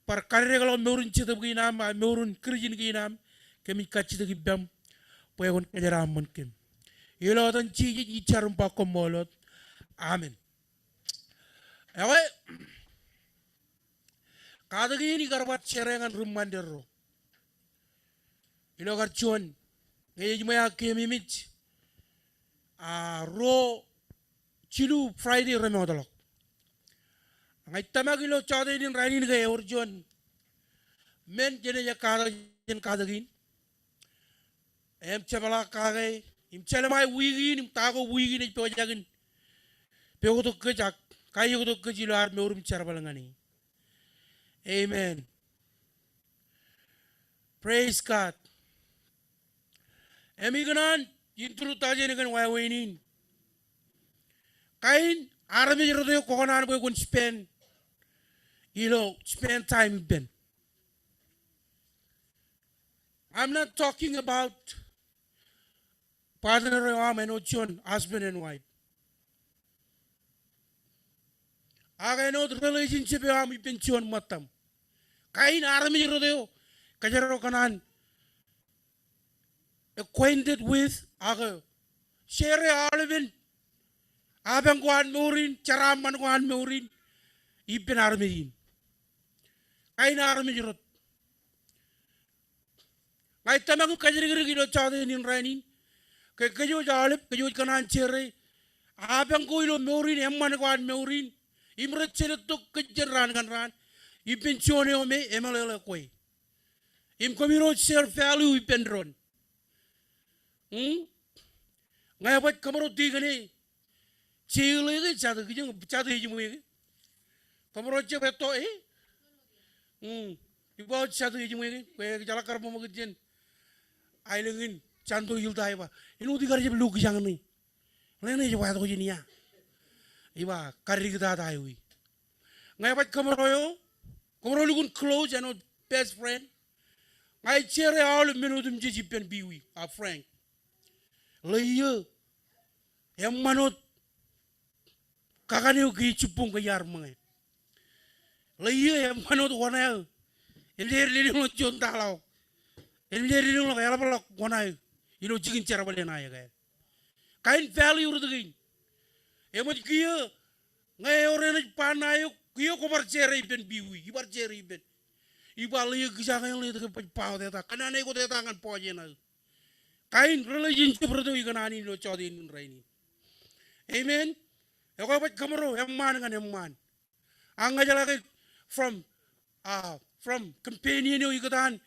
bar kadekḷọk mour in jetōb kein aṃ, a, mour in Kūrjin kein aṃ, kōmij kajjitōk ippaṃ bwe kwōn kōjeraṃṃan kōm. Ilo etan Jisōs ij jar im ba koṃṃool wōt. Amen. Ekwe, katak in ikar bar share ñan ri ṃandeḷ ro. Ilo kar juon, ñe ej ṃōj aō keememej, a, ruo jilu Friday remootḷọk. Ña ij tōmak ilo jọteen in rainin ke ewōr juon men jenaaj katak jān katak in. Im jepḷaak kake, im jelṃae wiik in, im ta ko wiik in ej pojak in pokatok kōj ak kaioktok kōj ilo ad mour im jerbal ñan e. Amen. Praise God. Im ikōṇaan introduce e kōn wāween in. Kain armej rot eo kwō kōṇaan bwe kwōn spend, ilo spend time ippān. I'm not talking about partner eo aṃ āinwōt juon husband and wife. Ak āinwōt relationship eo aṃ ippān juon ṃōttaṃ. Kain armej rot eo kōjro kōṇaan acquainted with, ak share aolepen apañ ko an mour in, jeraaṃṃan ko an mour in, ippān armej in. Kain armej rot. Ña ij tōmak im kajjirikdik ilo jọteen in rainin ke kōj wōj aolep, kōj wōj kōṇaan share apañ ko ilo mour in, eṃṃan ko an mour in, im rej jelōt tok kōj jān raan ñan raan ippān juon eo me emeḷeḷe kwe. Im koṃiro share value ippān doon. Hmm? Ña ebaj kōṃro tikōne. Jeḷā ke jatū, kijeñ jatū ej ṃweiuk. Kōṃro jab etto e. Hmm. Iba wōt jatū ej ṃweiuk. Kwe jeḷā kar ṃōṃakūt jān aelōñ in, Santo Hilda iba, āinwōt ikar jab lo kijañ ṇe. Ḷeṇe ej ba tok jān ia. Iba kar diktata ewi. Ña ebaj kōṃro eo, kōṃro lukkuun close āinwōt best friend. Ña ij share aolep men otemjej ippān Piwi, a Frank. Ḷe iiō, eṃṃan wōt kakan eo ke ej jibboñ ke iar ṃōñā. Ḷe iiō, eṃṃan wōt wōṇāō. Im ej lelōñḷọk juon taḷa eo. Im ej lelōñḷọk eḷapḷọk wōṇāō ilo jikin jerbal eṇ aō ekāāl. Kain value rot kein. Eṃōj kiiō ñe ewōr eṇ ej ba ṇae eok, kiiō kwōbar share ippān Piwi, ibar share ippān. Iba ḷe iiō, kijañ eṇ ḷe etke baj ba wōt eta, kōnnaan eo kwōj eta ñan bọọj eṇ aō. Kain relationship rot eo ikōṇaan in ilo jọteen in rainin. Amen. Ekwe ebaj kōṃro eṃṃaan ñan eṃṃaan. Ak ña ij jeḷā ke from, ah, from companion eo ikōtaan,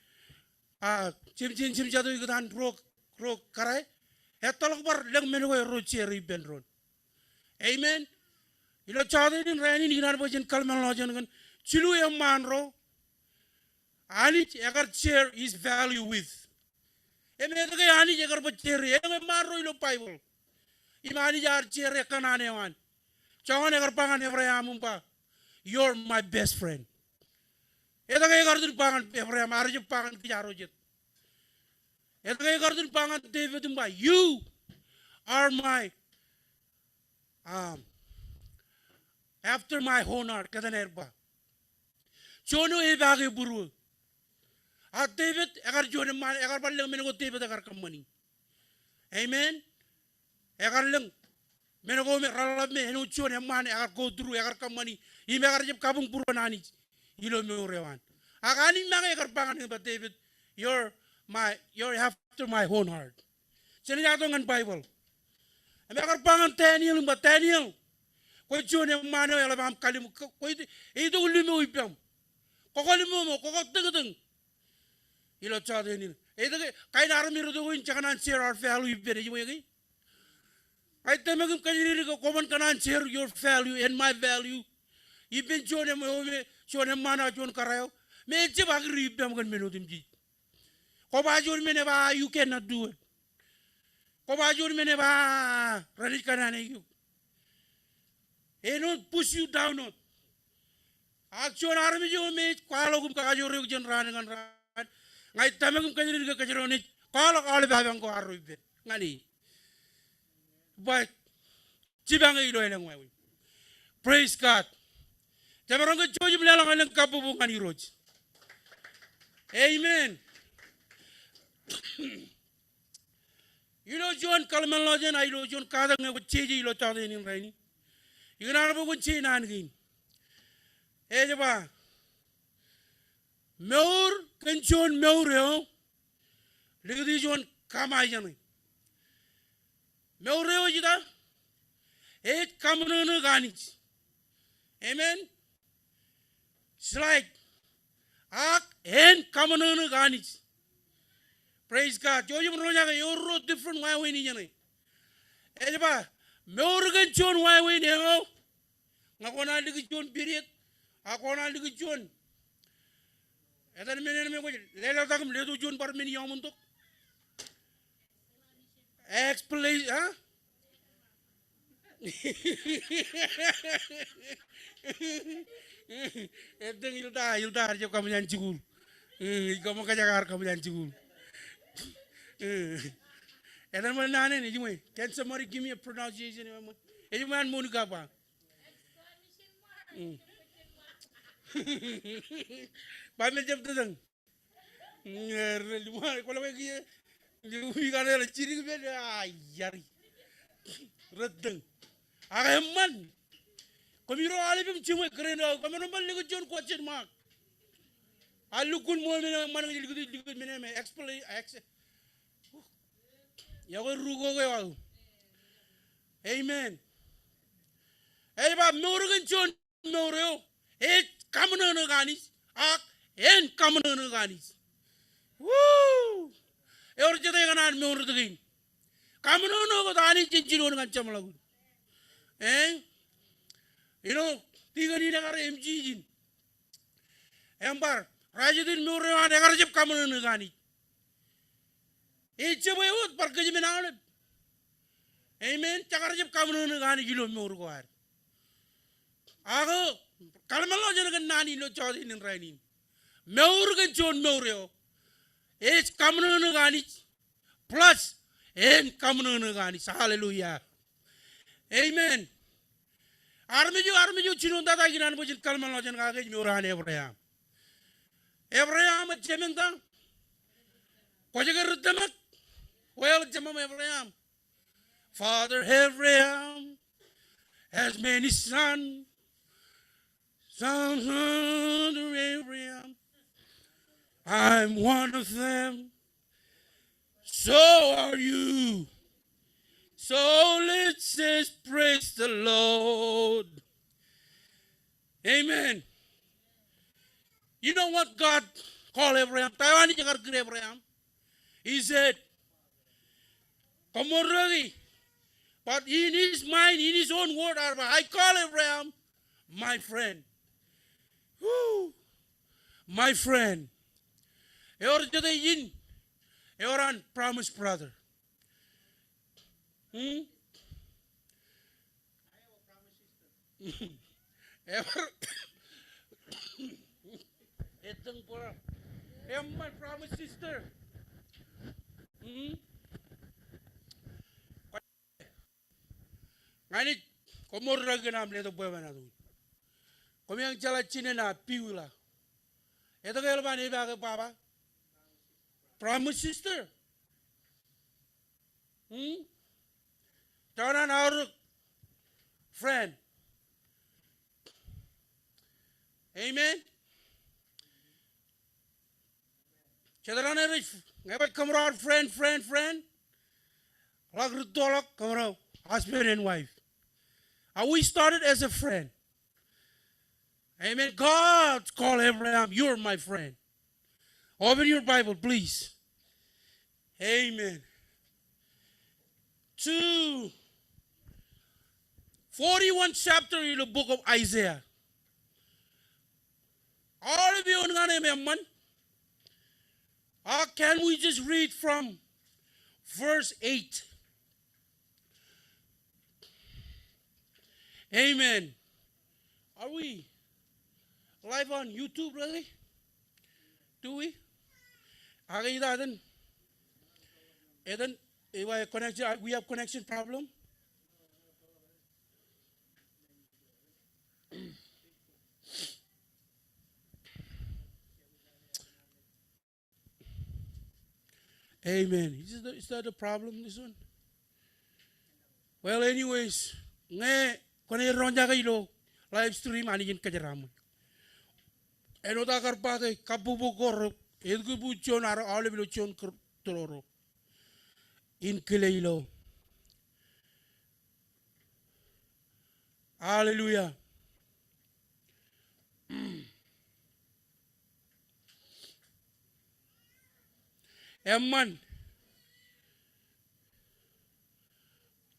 ah, jemjein jemjato ikōtaan ruo, ruo kōrā, ettoḷọk bar lōñ men ko erro share ippān doon. Amen. Ilo jọteen in rainin ikōṇaan bwe jen kōḷmānḷọkjeṇ kōn jilu eṃṃaan ro Anij ekar share his value with. Im etke Anij ekar baj share e? Eṃṃaan ro ilo Baibōḷ. Im Anij ear share e kōṇaan eo an. Joñan ekar ba ñan Ebream im ba, "You're my best friend." Etke ekar itōn ba ñan Ebream, ear jab ba ñan kōj arro jet? Etke ekar itōn ba ñan David im ba, "You are my, um, after my own heart," kōttan aer ba. Juon eo epaake būruō. A David, ekar juon eṃṃaan, ekar bar lōñ men ko David ekar kōṃṃani. Amen. Ekar lōñ men ko me reḷap me āinwōt juon eṃṃaan ekar go through, ekar kōṃṃani, im ekar jab kabuñ būruon Anij ilo mour eo an. Ak Anij make ekar ba ñan e ba, "David, you're my, you're after my own heart." Jen jato ñan Baibōḷ. Im ekar ba ñan Daniel im ba, "Daniel, kwe juon eṃṃaan eo eḷap aṃ kalliṃur, kwe, kwe eitok limo ippaṃ. Kwō kalliṃur, kwō kōtōktōk." Ilo jọteen in. Etke kain armej rot eo in jekōṇaan share our value ippān, ej ṃweiuk e? Ij tōmak im kajjirikdik ke kwōban kōṇaan share your value and my value ippān juon eṃ-, eo me, juon eṃṃaan ak juon kōrā eo me ejjab agree ippaṃ kōn men otemjej. Kwō ba juon men e ba, "You cannot do it." Kwō ba juon men e ba, "Renaaj kōṇaan eok." Āinwōt push you down wōt. Ak juon armej eo me ej kwaḷọk im kakajoor eok jān raan ñan raan. Ña ij tōmak im kajjirikdik ke kōjro naaj kwaḷọk aolep apañ ko arro ippān ñan e. Bwe jipañ e ilo elōñ wāween. Praise God. Jemaroñ ke jouj im leḷọk elōñ kabbokbok ñan Irooj. Amen. Ilo juon kōḷmānḷọkjeṇ, a ilo juon katak ñe kwōj jeje ilo jọteen in rainin, ikōṇaan bwe kwōn je naan kein. Ej ba, mour kōn juon mour eo likūt juon kōṃṃan jeṇe. Mour eo ej ita? Ej kaṃōṇōṇō Anij. Amen. It's like, ak en kaṃōṇōṇō Anij. Praise God. Jouj im roñjake, eor ruo different wāween ijeṇe. Ej ba, mour kōn juon wāween eo. Ñe kwō naaj likūt juon period, ak kwō naaj likūt juon, etan men eṇ me kwōj leḷọk im letok juon bar men iọkwe tok. Explanation, ha? Etōñ Ilda, Ilda ear jab kaṃōj an jikuuḷ. Ej kaṃōj kajak ear kaṃōj an jikuuḷ. Eh. Etan ṃōṇōṇō naan in, ej ṃōṇōṇō. Can somebody give me a pronunciation? Ej ṃōṇōṇō an Monica ba. Mm. Ba men jab tōtōñ. Ri ṃōṇōṇō, kwōlo ke kiiō. Ri ṃōṇōṇō, ri ṃōṇōṇō, ri ṃōṇōṇō. Ak eṃṃan. Koṃiro aolep im jiṃwe kōrā in aō, kōṃṃan ṃōṃṃan likūt juon question mark. Ak lukkuun ṃool men eo eṃṃan ñe likūt, likūt men eo me explain, ex-, yokwe ruo ko ke aō. Amen. Ej ba mour kōn juon mour eo ej kaṃōṇōṇō Anij, ak en kaṃōṇōṇō Anij. Woo! Ewōr jete kōṇaan mour tō kein. Kaṃōṇōṇō kōt Anij jān jinoin ñan jeṃḷọkin. Eh? You know, tikōn in ekar emjeej in. Im bar, rej jet in mour eo an ekar jab kaṃōṇōṇō Anij. Ej jab wōt bar kōjmān aolep. Amen. Jekar jab kaṃōṇōṇō Anij ilo mour ko ad. Ak kōḷmānḷọkjeṇ kōn naan in ilo jota in rainin. Mour kōn juon mour eo ej kaṃōṇōṇō Anij. Plus, en kaṃōṇōṇō Anij. Hallelujah. Amen. Armej eo, armej eo jinoin tata ikōṇaan bwe jen kōḷmānḷọkjeṇ kake ej mour an Ebream. Ebream ej jemān ta? Kwōj ke ri tōmak? Well, jemām Ebream. Father Abraham has many sons. Sons of Abraham. I'm one of them. So are you. So let's just praise the Lord. Amen. You know what God called Abraham? Ta eo Anij ekar kūr Abraham? He said, koṃṃool rōki. But in his mind, in his own word, I call Abraham my friend. Woo! My friend. Ewōr jete in, ewōr an promise brother. Hmm? Ewōr. Etōñ bōro. Eṃṃan promise sister. Hmm? Ña ij koṃṃool rōki kōn aṃ letok bwebwenato in. Koṃeañ jeḷā jinen a piwila. Etke eḷap an epaake baba? Promise sister. Hmm? Tōn an aorōk friend. Amen. Jet raṇe rej, ñe baj kōṃro ad friend, friend, friend. Ḷak rūttoḷọk kōṃro husband and wife. And we started as a friend. Amen. God called Abraham, "You're my friend." Open your Bible, please. Amen. To forty-one chapter in the book of Isaiah. Aolep eoon ñan eṃṃan. Or can we just read from verse eight? Amen. Are we live on YouTube really? Do we? Ak ita etan, etan, ewa connection, we have connection problem? Amen. Is that, is that a problem, this one? Well, anyways, ñe kwōnaaj roñjake ilo live stream, Anij en kōjeraaṃṃan. Āinwōt aō kar ba ke kabbokbok ko rej etke bwe juon arro aolep ilo juon kōr-, tōroro in kile ilo. Hallelujah. Eṃṃan.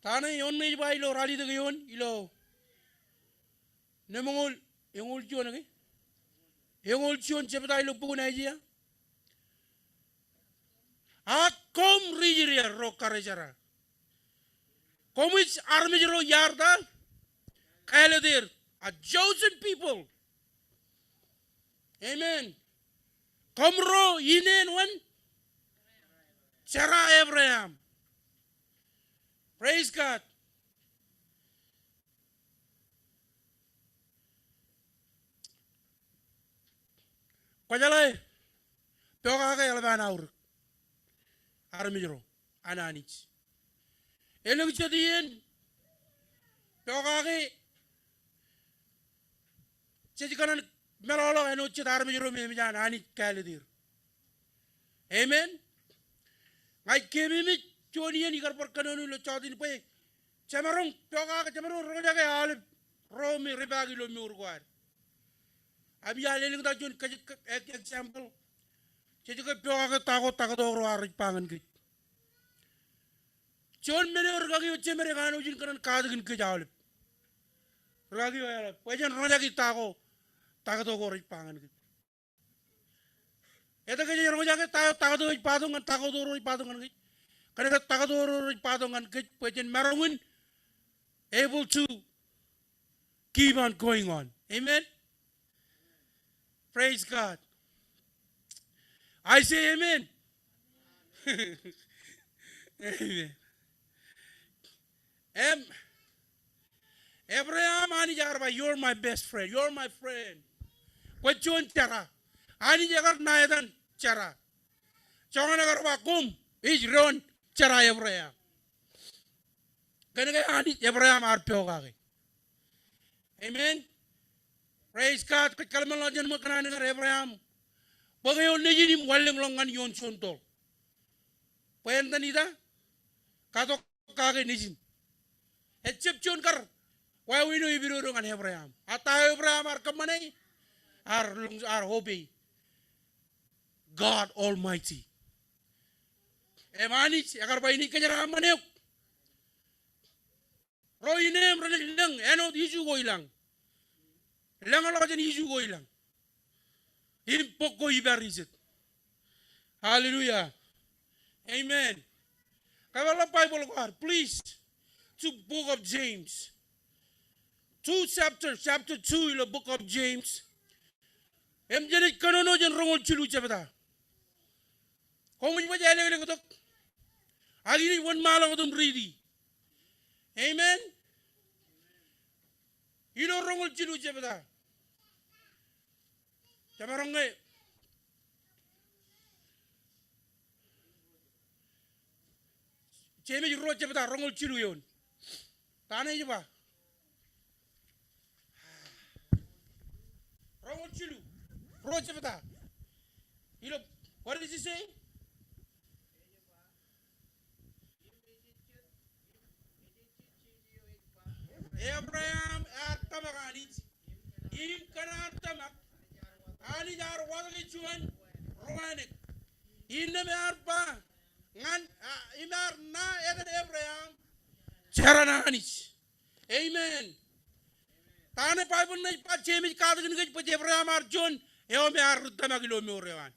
Ta ṇe eoon ṇe ej ba ilo ralitōk eoon ilo ṇemñoul, eñoul juon ke? Eñoul juon jebta ilo bok in Aiseia. Ak koṃ ri Israel ro karijera. Koṃij armej ro iar ta? Kāālōt er, a chosen people. Amen. Koṃ ro ineen wōn? Sera Ebream. Praise God. Kwōjeḷā, pokake eḷap an aorōk armej ro an Anij. Elōñ jet iien pokake jej kōṇaan meḷọkḷọk āinwōt jet armej ro me eṃōj an Anij kāālōt er. Amen. Ña ij keememej juon iien ikar bar kōnono ilo jọteen bwe jemaroñ pokake, jemaroñ roñjake aolep ro me repaak ilo mour ko ad. Im iar lelōñḷọk juon kōj, kōj, ek-, example. Jej ke pokake ta ko taktō ro ar rej ba ñan kōj. Juon men eo rikaki eo jemed ekanooj in kōṇaan katakin kōj aolep. Rikaki eo eḷap bwe jen roñjake ta ko taktō ko rej ba ñan kōj. Etke jej roñjake ta eo taktō ej ba tok ñan taktō ro ej ba tok ñan kōj? Kōnke taktō ro rej ba tok ñan kōj bwe jen maroñ in able to keep on going on. Amen. Praise God. I say amen. Amen. Em, Ebream, Anij ear ba, "You're my best friend. You're my friend." Kwōj juon jera. Anij ekar ṇa etan jera. Joñan ekar ba, "Koṃ ij doon jera Ebream." Kōnke Anij, Ebream ear pokake. Amen. Praise God. Kwōj kōḷmānḷọkjeṇ ṃōk kōṇaan ñan Ebream. Bōk eo nejin im wanlōñḷọk ñan ioon juon toḷ. Bwe en itōn ita? Katok kake nejin. Ejab juon kar wāween eo epidodo ñan Ebream. A ta eo Ebream ear kōṃṃane? Ear, ear obey God Almighty. Im Anij ekar ba, "Inaaj kōjeraaṃṃan eok." Ro in eṃ renaaj lōñ āinwōt issue ko ilañ. Lōñḷọk jān issue ko ilañ. Im bok ko ippāer jet. Hallelujah. Amen. Kōpeḷḷọk Baibōḷ ko ad, please. To book of James. Two chapter, chapter two ilo book of James. Im jenaaj kōnono jān roñoul jilu jebta. Koṃij baj ālōkḷọk tok. Ak inaaj wōnṃaanḷọk tok im riiti. Amen. Ilo roñoul jilu jebta. Jemaroñ ke. Jemes ruo jebta roñoul jilu eoon. Ta ṇe ej ba? Roñoul jilu. Ruo jebta. Ilo, what does it say? Ebream ear tōmak Anij. Im kōn an tōmak, Anij ear watōke juon ro wānōk. Innām ear ba ñan, a, im ear ṇa etan Ebream, jeran Anij. Amen. Ta ṇe Baibōḷ ṇe ej ba? Jemes katakin kōj bwe Ebream ear juon eo me ear ri tōmak ilo mour eo an.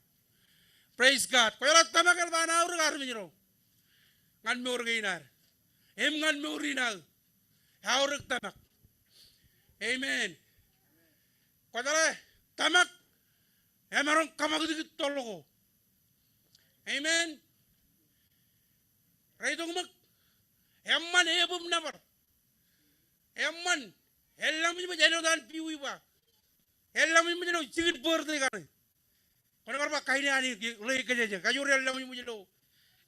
Praise God. Kwōjeḷā, tōmak eḷap an aorōk armej ro ñan mour kein ad im ñan mour in aō. Eaorōk tōmak. Amen. Kwōjeḷā, tōmak emaroñ kōṃakūtkūt toḷ ko. Amen. Rej itok ṃōk, eṃṃan ebuñ nōbar. Eṃṃan, eḷḷaṃōjṃōj āinwōt an Piwi ba. Eḷḷaṃōjṃōj ilo jikin birthday kaṇe. Kwōn kar ba kain eo an ḷe kōjeje, kajoor eḷḷaṃōjṃōj ilo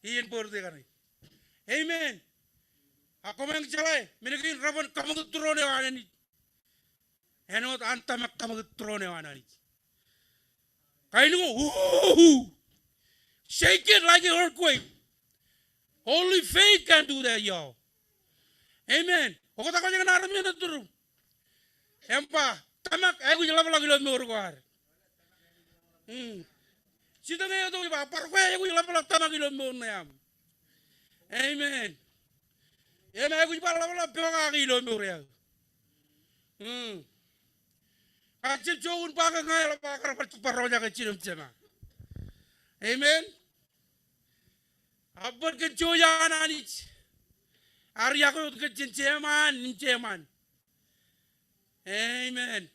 iien birthday kaṇe. Amen. Ak koṃeañ jeḷā, men kein reban kōṃakūt tūroon eo an Anij. Āinwōt an tōmak kōṃakūt tūroon eo an Anij. Kain ko, ooh, shake it like an earthquake. Only faith can do that, y'all. Amen. Oktak ko jān armej eo enaaj turūṃ. Im ba, tōmak aikuj ḷapḷọk ilo mour ko ad. Hmm. Jitōñ eo etok ej ba, bar kwe aikuj ḷapḷọk tōmak ilo mour ṇe aṃ. Amen. Im aikuj bar ḷapḷọk pokake ilo mour eo aō. Hmm. Ak jab jook in ba ke ña eḷap aō kar bar, bar roñjake jinem jema. Amen. Ak bōd kōn jouj an Anij ear iọkwe wōt kōj jān jeṃaan im jeṃaan. Amen.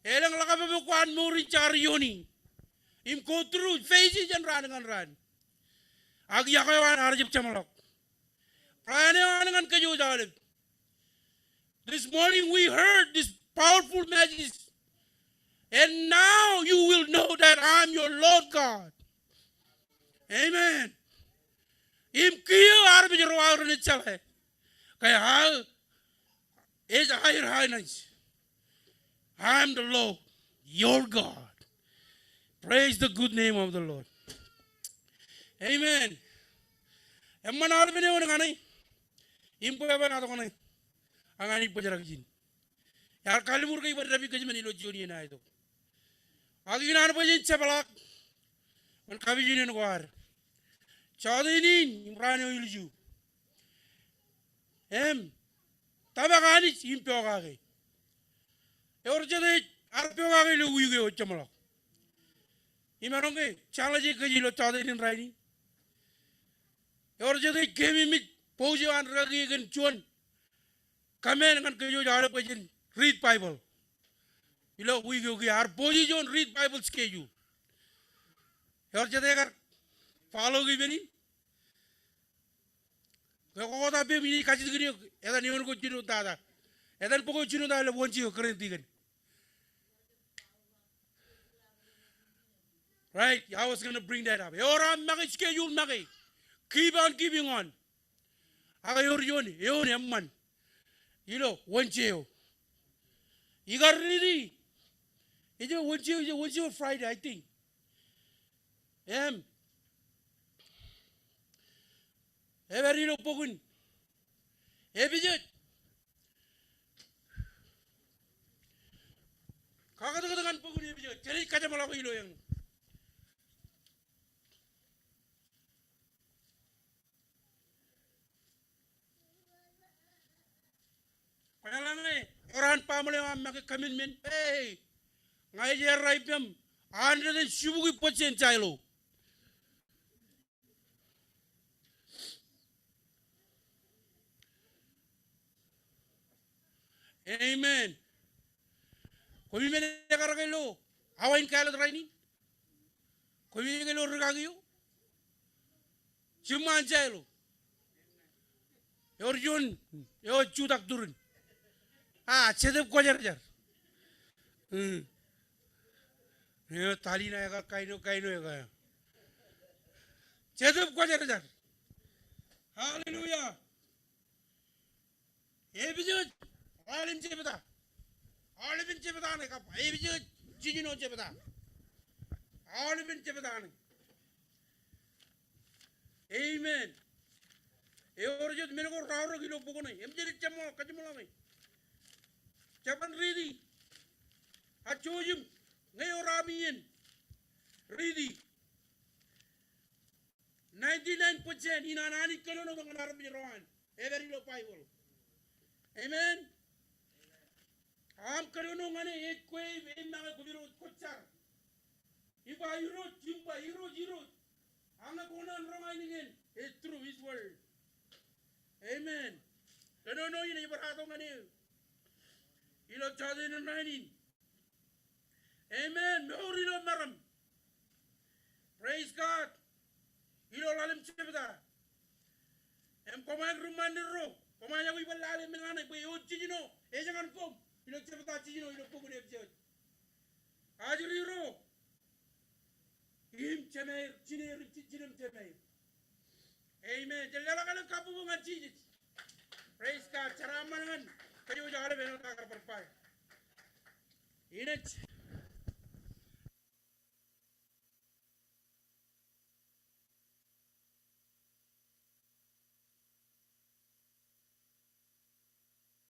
Elōñ ḷōkapepok ko an mour in jaar iiooni im go through, face e jān raan ñan raan. Ak iọkwe eo an ear jab jeṃḷọk. Barāinwōt eo an ñan kōj aolep. This morning we heard this powerful message. And now you will know that I'm your Lord God. Amen. Im kiiō armej ro aō ren jeḷā ke aō ej aer Anij. I'm the Lord, your God. Praise the good name of the Lord. Amen. Eṃṃan aolepen eoon kaṇe im bwebwenato kaṇe. Ak Anij bōjrak ijin. Ear kalliṃur ke ibar dāpij kōjmān ilo juon iien aetok. Ak ikōṇaan bwe jen jepḷaak ñan kapijuknen ko ad. Jọteen in im raan eo ilju. Im tōmak Anij im pokake. Ewōr jet ej ar pokake ilo wiik eo ej jeṃḷọk. Im eroñ ke challenge kōj ilo jọteen in rainin. Ewōr jet ej keememej boss eo an rūkaki e kōn juon command ñan kōj aolep bwe jen read Bible. Ilo wiik eo kiiō ar boss e juon read Bible schedule. Ewōr jet ekar follow ke ippān in. Ke kwōkōta peiṃ in ej kajjitōk in eok, etan eoon ko jino tata. Etan bok eo jino tata ilo Wōnje eo kōrā in tikōn. Right, I was gonna bring that up. Ewōr aṃ make schedule make. Keep on keeping on. Ak ewōr juon, eoon eṃṃan. Ilo Wōnje eo. Ikar riiti. Ej Wōnje eo, ej Wōnje eo Friday, I think. Im epād ilo bok in Epesōs. Kakōtkōt ñan bok in Epesōs. Jenaaj kajeṃḷọk ilo eñ. Kwōjeḷā ñe ewōr an baaṃle eo aṃ make commitment. Hey, ña ij errā ippem hundred and sixty percent Jailo. Amen. Koṃij men ekar ke ilo awa in kāālōt rainin? Koṃij ke ilo rūkaki eo? Jiṃṃa an Jailo. Ewōr juon eo jutak turin. A, Jetōb Kwōjarjar. Hmm. Eo Talina eo kain eo, kain eo eo. Jetōb Kwōjarjar. Hallelujah. Epesōs, aolepen jebta. Aolepen jebta ṇe kab Epesōs jiljino jebta. Aolepen jebta ṇe. Amen. Ewōr jet men ko raorōk ilo bok ṇe. Im jen jeṃḷọk, kajeṃḷọk e. Jab ban riiti. A jouj im ñe ewōr aṃ iien, riiti. Ninety-nine percent in an Anij kōnono ñan armej ro an. Epād ilo Baibōḷ. Amen. Aṃ kōnono ñan e ej kwe im ej make, koṃiro kwōj jar. Iba Irooj, im ba Irooj, Irooj. Ak ñe kwō kōṇaan roñ ainikien, ej through his word. Amen. Kōnono in ej barāinwōt ñan e. Ilo jọteen in rainin. Amen. Mour ilo meram. Praise God. Ilo ḷalem jebta. Im koṃ aikuj ri ṃanit ro. Koṃ aikuj bar lale men kaṇe bwe ewōr jiljino ej ñan koṃ. Ilo jebta jiljino ilo bok in Epesōs. Ajri ro. Im jemāer, jineer, ji-, jinem jemāer. Amen. Jen leḷọk elōñ kabbokbok ñan Jisōs. Praise God. Jeraaṃṃan ñan kōj aolep āinwōt aō kar bar ba. Inaaj